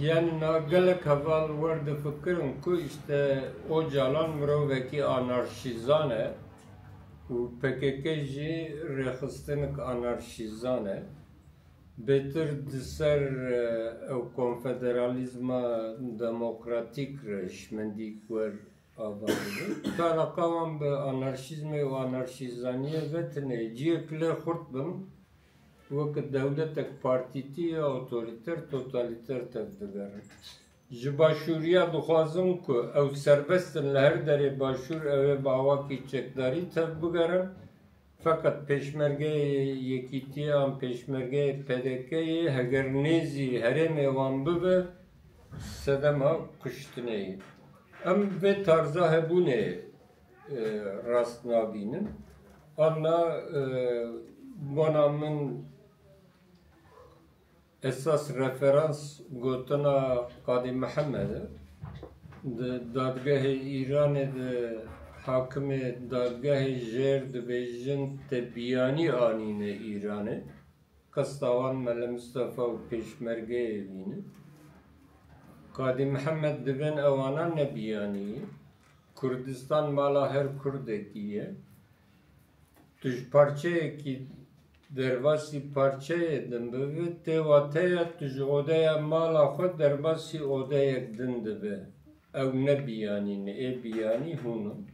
Yani na gelek heval wer difikirin ku işte Ocalan mirovekî anarşîzan e û P K K jî rêxistinek anarşîzan e. Bêtir di ser, e, ew konfederalîzma demokratîk re şimendî wer ava dibin. Talaqa wan bi anarşîzmê û anarşîzaniyê ve tune ye. Cihê ku lê xurt bin, weke dewletek partîtî ya otorîter, totalîter tevdigerin. Ji başûriya dixwazin ku ew serbest in li her derê başûr ew ê bi awakî çekdarî tevbigerin. Feqet pêşmergeyê Yekîtiyê an pêşmergeyê P D K'yê heger nêzî herêmê wan bibe, sedema kuştinê ye. Em vê tarza hebûnê, e, rast nabînin. Anna, e, bona min esas referans gotina Qadî Mihemed e. Di dadgehê Îranê de hakimê dadgehê jêr dibêjin te biyanî anîne Îranê. Qesta wan Mele Mistefa û pêşmergeyê vî ne. Qadî Mihemed dibên ewana ne biyanî ye. Kurdistan mala her Kurdekî ye. Tu ji parçeyekî derbasî parçeyê din bibî, tê wateya tu ji odeya mala xwe derbasî odeyek din dibe. Ew ne biyanî ne, ê biyanî hûn in.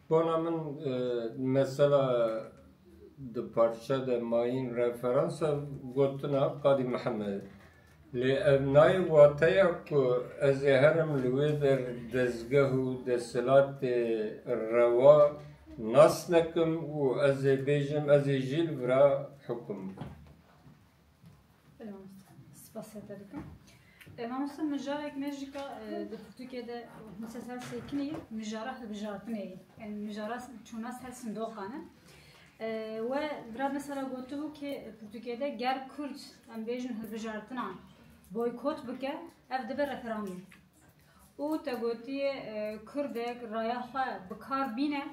Bona min, e, mesela di parça de mayîn referansa gotina Qadî Mihemed. Lê ev nayê wateya ku ez ê herim li wê der dezgeh û desthilatê rewa nas nekim û ez ê bêjim, ez ê jî li vira hukum bikim. Belê mamoste. Spasiya te dikim. E, mamoste, mijarek me jî ka, e, di pirtûkê de hûn ser sêkinî mijara hilbijartinê ye. Yani mijara çûna ser sindoqan e. E, we vira mesela gotibû ke pirtûkê de ger Kurd, em bêjin, hilbijartina boykot bike, ev dibe referandûm. Û te gotiye, e, Kurdek raya xwe bi kar bîne,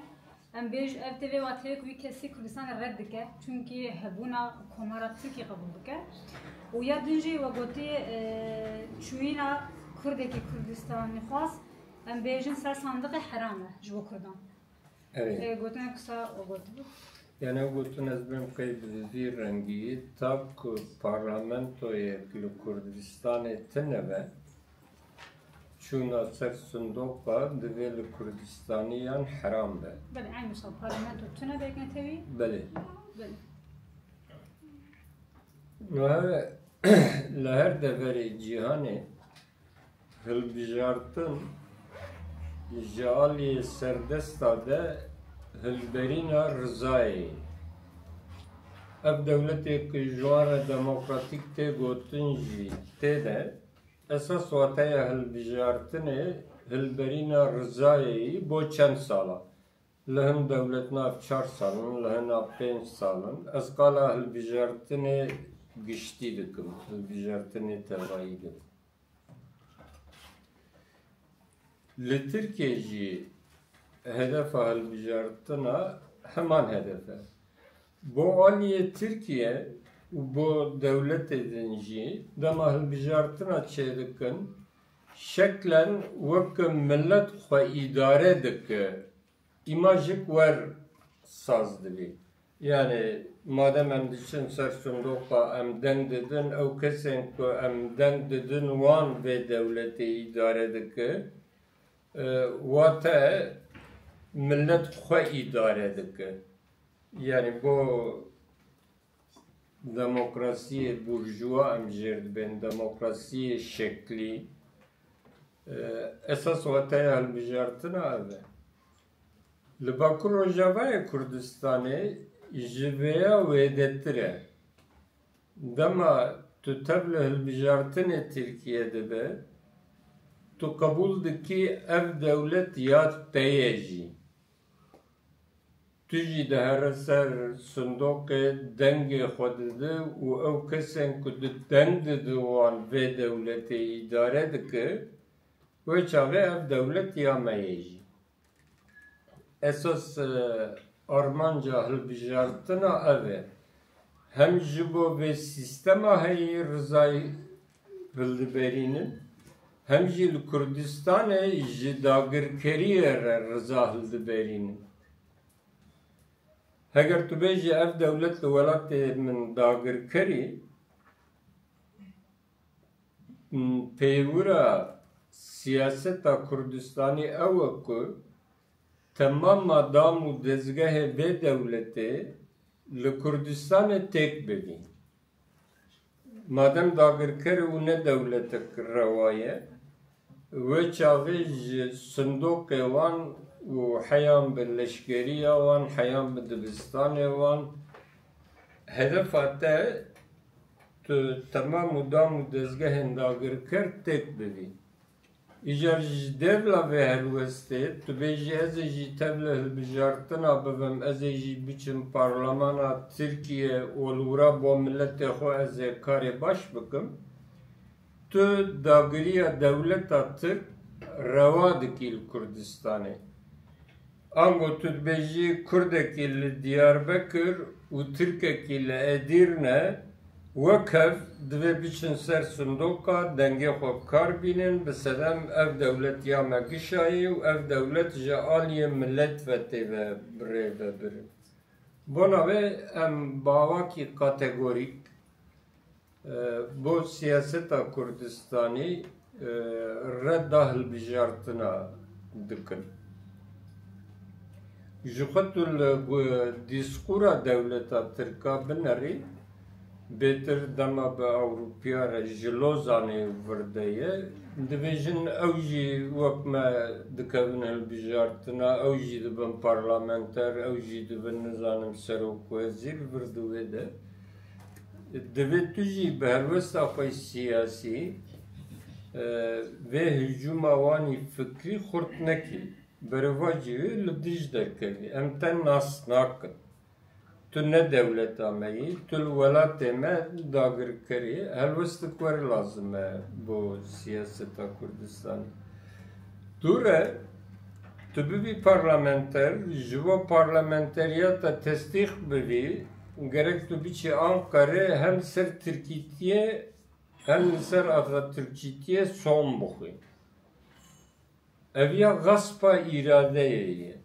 em bêj, ev tê vê wateyê ku wî kesî Kurdistanê red dike, çunkî hebûna Komara Tirkî qebûl dike. Û ya din jî we gotiye, e, çûyîna Kurdekî Kurdistanîxwaz, em bêjin, ser sandiqê heram e ji bo Kurdan. Evet. E, gotina kisa o gotibû. Yani ew gotin ez bêm qey bi vî rengî, ta ku parlamentoyek li Kurdistanê tune be, çûna ser sindoqa divê li Kurdistaniyan heram be. Belê, eyn wisa parlamento tune be, yek netewî? Belê. Belê. Niha li her deverê cîhanê hilbijartin ji aliyê serdesta de hilberîna rizayê ye. Ev dewletê ku ji wan re demokratîk tê gotin jî tê de, esas wateya hilbijartinê hilberîna rizayê ye bo çend sala. Li hin dewlet nav çar sal in, li hin nav pênc sal in. Ez qala hilbijartinê giştî dikim, hilbijartinê tevayî dikim. Li Tirkiye jî hedefa hilbijartina heman hedef e. Bo aliyê Tirkiye û bo dewletê din jî dema hilbijartina çêdikin, şeklen weke milet xwe îdare dike, îmajek wer saz dibî. Yani madem em diçin ser sindoqa, em deng didin, ew kesên ku em deng didin wan vê dewletê îdare dike. E, wate millet xwe îdare dike. Yani bo demokrasiyê burjuwa em jêr dibên, demokrasiyê şeklî, e, esas wateya hilbijartina ev e. Li Bakur Rojavayê Kurdistanê ji vêya wêdetir e. Dema tu tevli hilbijartinê Tirkiye dibe, tu qebûl dikî ev dewlet ya te ye jî. Tu jî dihere ser sindoqê, dengê xwe dide û ew kesên ku tu deng dide wan vê dewletê îdare dike, wê çaxê ev dewlet ya me ye jî. Esas, e, armanca hilbijartina ev e. Hem ji bo vê sîstema heyî rizayî hildiberînin, hem jî li Kurdistanê ji dagirkeriyê re riza hildiberînin. Heger tu bêjî ev dewlet li welatê min dagirkerî, pêwira siyaseta Kurdistanî ew e ku temama dam û dezgehê vê dewletê li Kurdistanê têk bibî. Madem dagirker û ne dewletek rewa ye, wê çaxê ji sindoqê wan û heyan bi leşkeriya wan, heyan bi dibistanê wan, hedefa te tu temam û dam û dezgehên dagirker têk bibî. Îcar ji dêvla vê helwestê, tu bêjî ez ê jî tevli hilbijartina bibim, ez ê jî biçim parlemana Tirkiye û li wira bo miletê xwe ez ê karê baş bikim. Tu dagiriya dewleta Tirk rewa dikî li Kurdistanê. Ango tu dibêjî Kurdekî li Diyarbekir û Tirkekî li Edîrne, wek hev divê biçin ser sindoqa, dengê xwe bi kar bînin, bi sedem ev dewlet ya me gişayî û ev dewlet ji aliyê milet ve tê ve birêvebirin. Bona vê em bi awakî kategorîk, e, bo siyaseta Kurdistanî, e, redda hilbijartina dikin. Ji xwe tu li gu-, dîskûra dewleta Tirka binerî, bêtir dema bi Ewropiya re ji Lozanê vir de ye, dibêjin ew jî wek me dikevin hilbijartina, ew jî dibin parlamenter, ew jî dibin nizanim serokwezîr, vir di wê de. Divê tu jî bi helwesta xwe siyasî, e, vê hicûma wanî fikrî xurt nekî. Berevajî wê li dij derkevî. Em te nas nakin. Tu ne dewleta me yî, tu li welatê me dagirker î. Helwestik wer lazim e bo siyaseta Kurdistanê. Dû re, tu bibî parlamenter, ji bo parlamenteriyata tesdîq bibî, gerek tu biçî Anqerê hem ser Tirkîtiyê hem li ser Atatürkçîtiyê som bixwî. Ev ya gaspa îradeyê ye.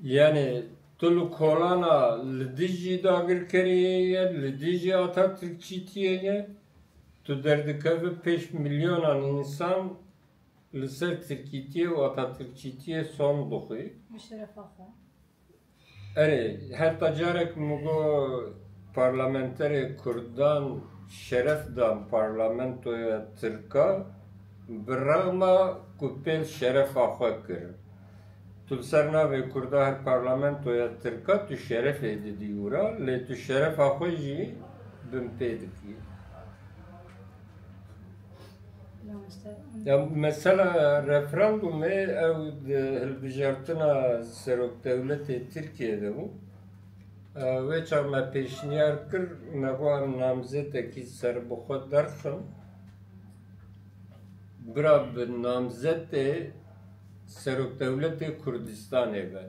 Yani tu li kolana li dijî dagirkeriyê ye, li dijî Atatürkçîtiyê ye, tu derdikeve pêş milyonan însan li ser Tirkîtiyê û Atatürkçîtiyê som dixwî. Bi şerefa xwe. Erê, heta carek min got parlamenterê Kurdan şeref dan parlamentoya Tirka, bi rexma ku pêl şerefa xwe kir. Tu li ser navê Kurda her parlamentoya Tirka tu şerefê didî wira, lê tu şerefa xwe jî binpê dikî. Ya mesela referandumê ew di hilbijartina serokdewletê Tirkiye de bû. E, wê çax me pêşniyar kir, me got em namzetekî serbixwe derxin. Bira bi namzetê serokdewletê Kurdistanê be.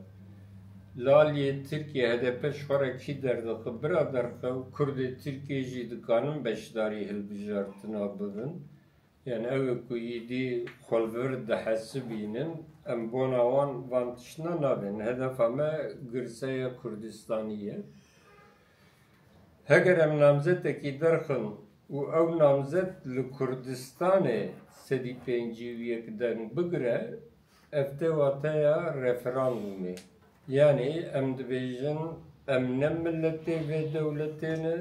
Li aliyê Tirkiye H D P ji xwe re kî derdixe, bira derxe û Kurdê Tirkiye jî dikanin beşdarî hilbijartina bibin. Yani ew ê ku îdî xwe li vir dihesibînin, em bona wan van tiştna nabên. Hedefa me girseya Kurdistanî ye. Heger em namzetekî derxin û ew namzet li Kurdistanê sedî pêncî û yek deng bigire, ev tê wateya referandumê. Yanî em dibêjin, em ne miletê vê dewletê ne,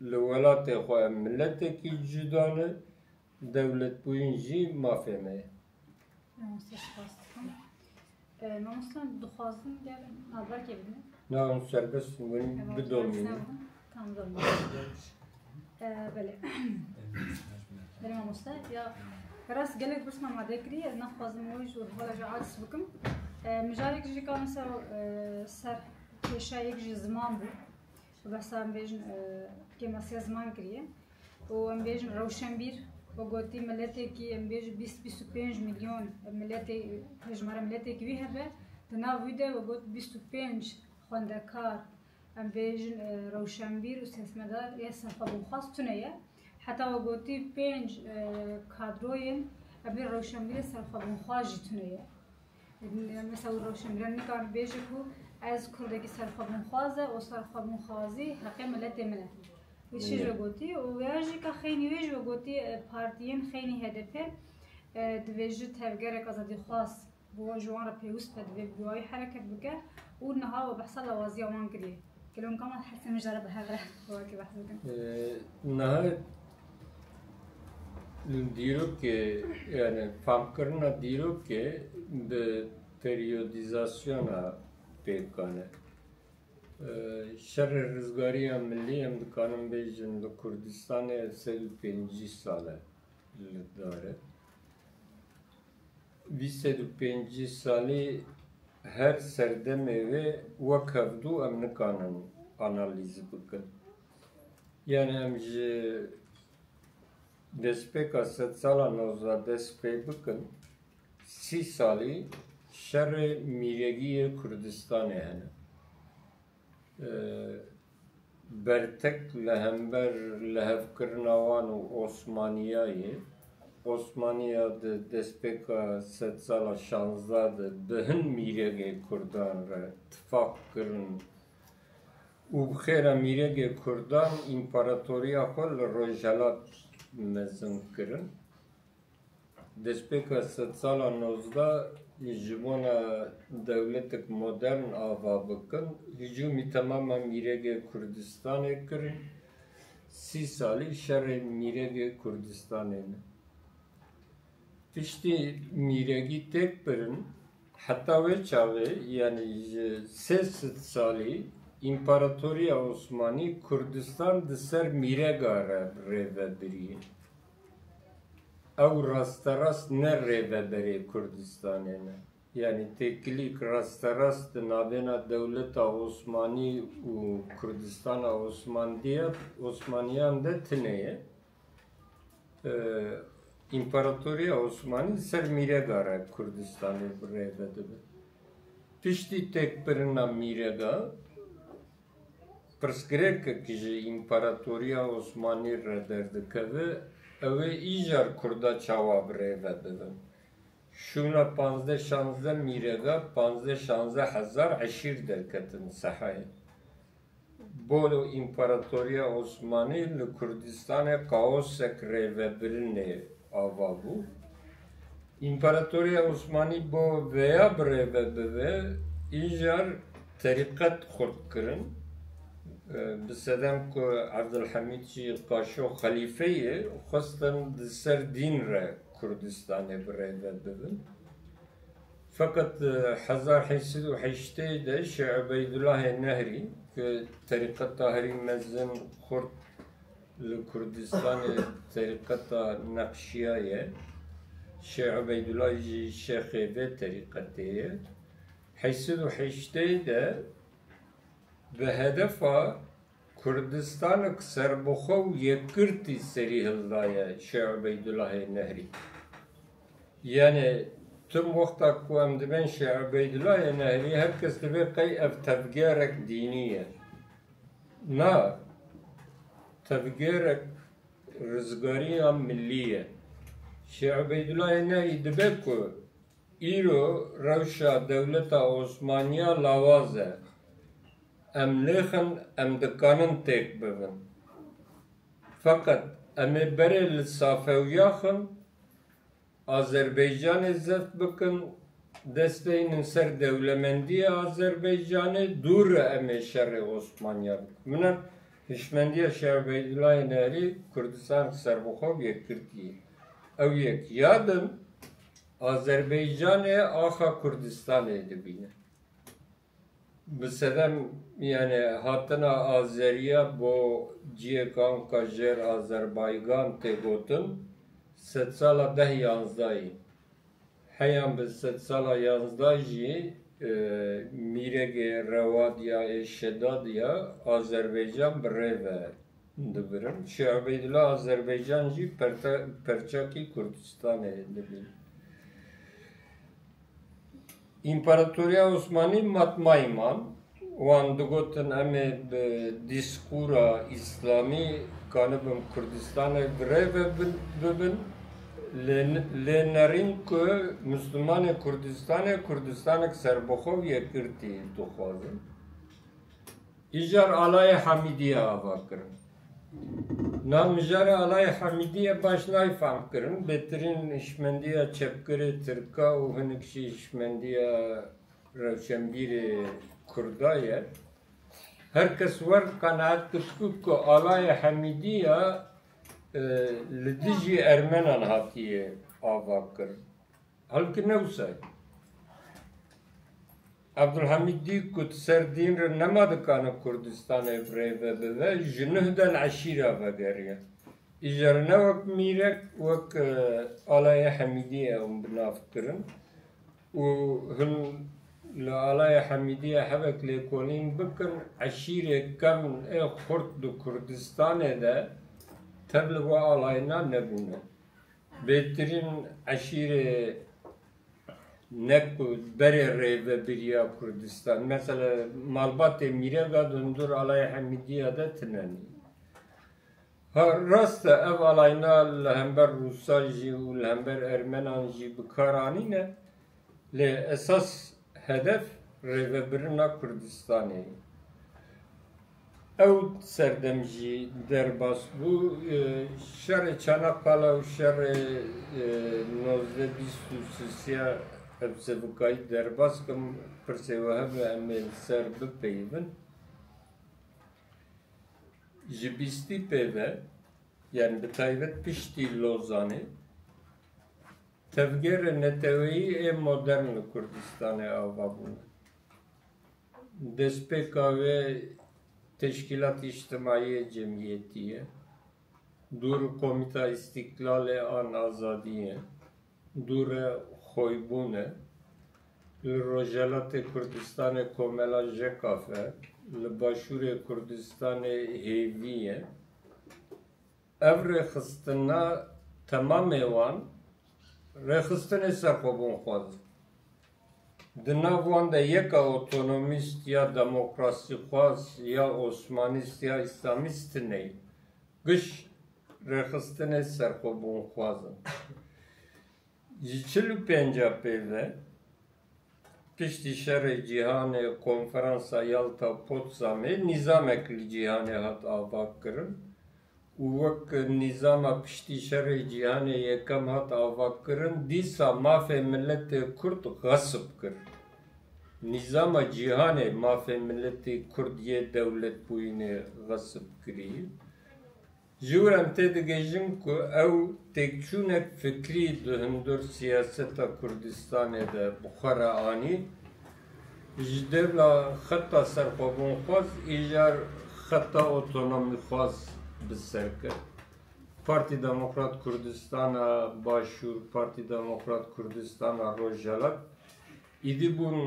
li welatê xwe em miletekî cuda ne, dewletbûyîn jî mafê me ye. Mamoste, spas dikim. E, mamoste, dixwazin gel navberkê bidin. Na, hûn serbest in, hûn bidomînin. Tam domînin. E, belê. Belê mamoste, ya, rast gelek pirs me amade kiriye, ez naxwazim wê ji û hevala jî aciz bikim. E, mijarek jî ka mesela, e, ser kêşeyek ji ziman bû. Behsa em bêjin, e, kêmasiya ziman kiriye. Û em bêjin rewşenbîr, we gotî miletekî, em bêjin bîst, bîst û pênc milyon miletê, hejmara miletekî wî hebe, di nav wî de we got bîst û pênc xwendekar, em bêjin, e, rewşenbîr û sesmedar ya serxwebûnxwaz tune ye. Heta we gotî pênc, e, kadroyên, em bê rewşenbîrê serxwebûnxwaz jî tune ye. Mesela û rewşenbîran nikare bêje ku ez kurdekî serxwebûnxwaz e û serxwebûnxwazî heqê miletê min e. Wê çi ji we gotî û ya jî ka xeynî wê ji we gotî, e, partiyên xeynî H D P, e, divê ji tevgerek azadîxwaz bi ji wan re pêwist be, divê bi wayî hereket bike û niha we behsa lawaziya wan kiriye. Gelonka me hesê min jara bi hev re wekî behs bikin. Ee, niha dîrokê, yani famkirina dîrokê bi periyodizasyona pêkan e. Ee, şerê rizgariya millî em dikarin bêjin li Kurdistanê sed û pêncî sal e li dar e. Vî sed û pêncî salî her serdemê wê wek hevdû em nikanin analîz bikin. Yani em ji destpêka sedsala nozdeh dest pê bikin, sî salî şerê mîregî yê Kurdistanê hene. E, bertek li hember lihevkirina wan û Osmaniya ye. Osmaniya di destpêka sedsala şazdeh de bi hin mîregê Kurdan re tifaq kirin û bi xêra mîregê Kurdan împaratoriya xwe li Rojhelat mezin kirin. Destpêka sedsala nozdeh ji bona dewletek modern ava bikin, hicûmî temama mîregê Kurdistanê kirin. Sî salî şerê mîregê Kurdistanê ne. Piştî mîregî têk birin, heta wê çaxê, yanî ji sê sed salî, Împaratoriya Osmanî Kurdistan di ser mîrega re rêvebirî. Ew rasterast ne rêveberê Kurdistanê ne. Yanî têkilîk rasterast di navbêna dewleta Osmanî û Kurdistana Osmandiye-, Osmaniyan de tune ye. E, Împaratoriya Osmanî li ser mîrega re Kurdistanê bi rêve dibe. Piştî têkbirina mîrega, pirsgirêkek ji Împaratoriya Osmanî re derdikeve, ew ê îcar Kurda çawa bi rêve bibin? Şûna panzdeh şazdeh mîrega, panzdeh şazdeh hezar eşîr derketin sehayê. Bo Împaratoriya Osmanî li Kurdistanê kaosek rêvebirinê ava bû. Împaratoriya Osmanî bo vêya bi rêve bibe, îcar terîqet xurt kirin. Bi sedem ku Evdilhemîd jî Qaşo xelîfe ye, xwestin di ser dîn re Kurdistanê bi rêve bibin. Feqet, e, hezar heyş sed û heştê de Şêx Ubeydulahê Nehrî, ku terîqeta herî mezin xurt li Kurdistanê terîqeta Neqşiya ye, Şêx Ubeydullah jî şêxê vê terîqetê ye. Heyş sed û heştê de bi hedefa Kurdistanek serbixwe û yekgirtî serî hildaye Şêx Ubeydulahê Nehrî. Yani tim wexta ku em dibên Şêx Ubeydulahê Nehrî, her kes dibê qey ev tevgerek dînî ye. Na, tevgerek rizgariya millî ye. Şêx Ubeydulahê Nehrî dibe ku îro rewşa dewleta Osmaniya lawaz e. Em lêxin, em dikanin têk bibin. Feqet em ê berê li safewiya xin, Azerbaycanê zeft bikin, desteynin ser dewlemendiyê Azerbaycanê, dû re em ê şerê Osmaniya bikin. Min e hişmendiya Şêx Ubeydullayê Nehrî Kurdistan serbixwe yek girtî. Ew yek yadin, Azerbaycanê axa Kurdistanê dibîne. Bi sedem, yani hatina Azeriya bo ciyek anka jêr Azerbaycan tê gotin, sedsala deh yanzdahî. Heyan bi sedsala yanzdeh jî, e, mîregê Rewadiya ê Şedadiya Azerbaycan bi rê ve dibirin. Şêx Ubeydullah Azerbaycan jî perte-, perçakî Kurdistanê dibîn. Împaratoriya Osmanî matmayî man. Wan digotin, em ê bi dîskûra îslamî kanibin Kurdistanê bi rê ve bin-, bibin. Lê, lê nerîn ku Mislimanê Kurdistanê, Kurdistanek serbixwe û yekgirtî dixwazin. Îcar Alayê Hemîdiyê ava kirin. Na mijarê Alayê Hemîdiyê baş nayê fehm kirin. Bêtirîn hişmendiya çepgirê Tirka û hinek jî hişmendiya rewşenbîrê Kurda ye. Her kes wer qenaet kir ku, ku Alayê Hemîdiya, e, li dijî Ermenan hatiye ava kirin. Halbuki ne wisa ye. Abdulhamîd dî ku di ser dîn re nema dikane Kurdistanê bi rê ve bibe, ji nuh den eşîra vegeriye. Îcar ne wek mîrek, wek, e, Alayê Hemîdiyê hûn bi nav kirin û hûn li Alayê Hemîdiyê hevek lêkolîn bikin, eşîrê kevn ê xurt di Kurdistanê de tev li we alayna nebûne. Bêtirîn eşîrê ne ku berê rêvebiriya Kurdistan. Mesela malbatê mîrega di hundir Alayê Hemîdiya de tine nî. Ha, rast e, ev alayna li hember Rûsan jî û li hember Ermenan jî bi kar anîne, lê esas hedef rêvebirina Kurdistanê ye. Ew serdem jî derbas bû. E, şerê Çanakkale û şerê, e, nozdeh bîst û sisiya ev sevikayî derbas kim, pirsê we hebe em ê li ser bipeyivin. Ji bîstî pê ve, yani bi taybet piştî Lozanê, tevgere neteweyî ê modern li Kurdistanê ava bûne. Destpêka wê Teşkîlat Îctimaiyê Cemiyetî ye. Dûr Komîta Îstîklalê an Azadî ye. Dûre Xoybûn e. Li Rojhelatê Kurdistanê Komela Jekaf e. Li Başûrê Kurdistanê Hêvî ye. Ev rêxistina temamê wan rêxistinê serxwebûnxwaz in. Di nav wan de yeka otonomîst ya demokrasîxwaz ya osmanîst ya îslamîst tine ye. Giş rêxistinê serxwebûnxwaz in. Ji çil û pênca pê ve, piştî Şerê Cîhanê, Konferansa Yalta Potsdamê nîzamek li cîhanê hat avakirin û wek nîzama piştî Şerê Cîhanê Yekem hat avakirin, dîsa mafê miletê Kurd xesib kir. Nîzama cîhanê mafê miletê Kurd yê dewletbûyînê xesib kirî. Ji wir em têdigihîjin ku ew têkçûnek fikrî di hundir siyaseta Kurdistanê de bi xwe re anî, ji dêvla xeta serxwebûnxwaz îcar xeta otonomîxwaz bi ser ket. Partî Demokrat Kurdistana Başûr, Partî Demokrat Kurdistana Rojhelat îdî bûn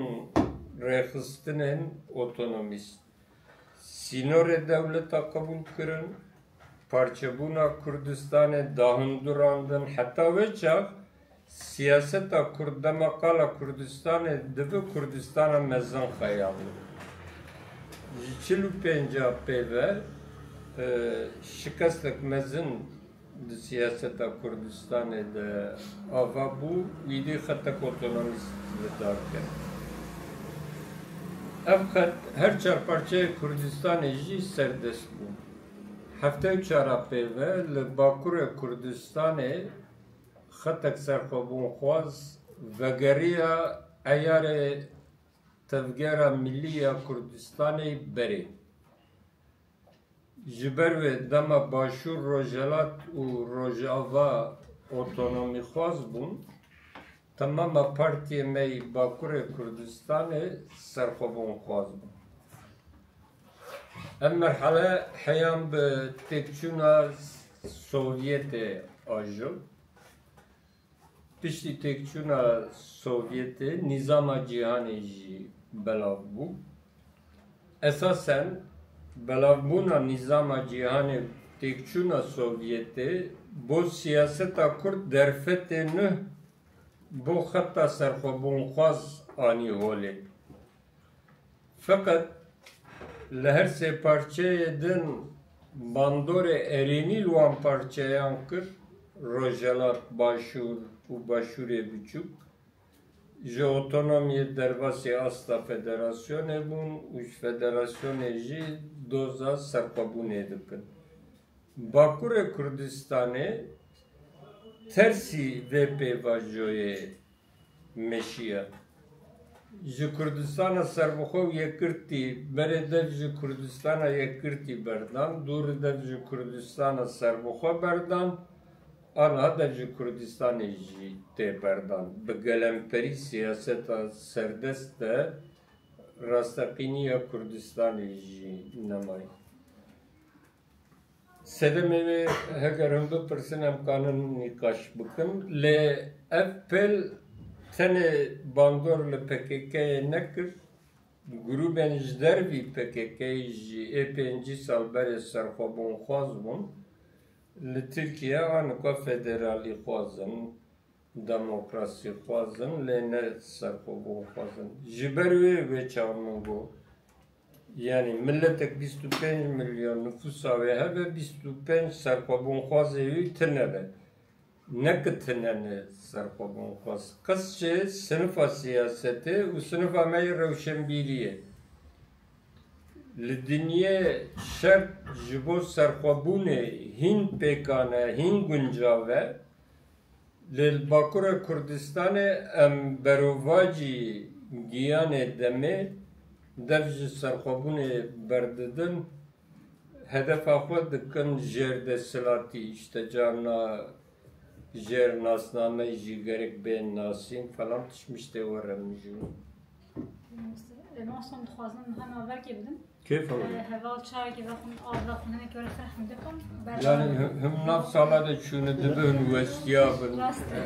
rêxistinên otonomîst. Sînorê dewleta qebûl kirin, parçebûna Kurdistanê dahundurandin, heta wê çax siyaseta Kurd dema qala Kurdistanê dibe Kurdistana mezin xeyal. Ji çil û pênca pê ve, e, şikestek mezin di siyaseta Kurdistanê de ava bû, wî dî xetek otonomîst li dar ket. Ev xet her çar parçeyê Kurdistanê jî serdest bû. Hefte û çar a pê ve li Bakurê Kurdistanê xetek serxwebûnxwaz vegeriya eyarê Tevgera Millî ya Kurdistanê berê. Ji ber wê dema Başûr, Rojhelat û Rojava otonomîxwaz bûn, temama partiyê me yî Bakurê Kurdistanê serxwebûnxwaz bûn. Ev merhale heyan bi têkçûna Sovyetê ajo. Piştî têkçûna Sovyetê nîzama cîhanê jî belav bû. Esasen belavbûna nîzama cîhanê, têkçûna Sovyetê bo siyaseta Kurd derfetê nuh bo xeta serxwebûnxwaz anî holê. Feqet li her sê parçeyê din bandorê erênî li wan parçeyan kir, Rojhelat, Başûr û Başûrê Biçûk. Ji otonomiyê derbasî asta federasyonê bûn û ji federasyonê jî doza serxwebûnê dikin. Bakurê Kurdistanê tersî vê pêvajoyê meşiya. Ji Kurdistana serbixwe û yekgirtî, berê dev ji Kurdistana yekgirtî berdan, dûrî dev ji Kurdistana serbixwe berdan, aniha dev ji Kurdistanê jî tê berdan. Bi gelemperî siyaseta serdest de rasteqîniya Kurdistanê jî nemayî. Sedemê wê heger hûn bipirsin, em kanin nîqaş bikin. Lê ev pêl tenê bandor li P K K'yê nekir, grûbên ji dervî P K K'yê jî ê pêncî sal berê serxwebûnxwaz bûn. Li Tirkiye anika federalîxwaz in, demokrasîxwaz in, lê ne serxwebûnxwaz in. Ji ber wê wê çax min got, yanî miletek bîst û pênc milyon nifûsa wê hebe, bîst û pênc serxwebûnxwazê wî tune be. Ne ki tune ne serxwebûnxwaz. Qis ji sinifa siyasetê û sinifa me yê rewşenbîriyê. Li dinyê şert ji bo serxwebûnê hîn pêkan e, hîn guncav e. Lê li Bakurê Kurdistanê em berovajî giyanê demê dev ji serxwebûnê berdidin, hedefa xwe dikin jêr desthilatî, îşte carna jêr nasnameyê jî gerek bên nasîn falan, tişt miştê were mijûl. Mamoste, e, mamoste, em dixwazin niha navberkê bidin. Kêfa were. E, heval çayekê vexwin, av vexwin, hinek were ser hemdê xwe. Yani him, him nav sala de çûne dibe hûn westiya bin. Rast e.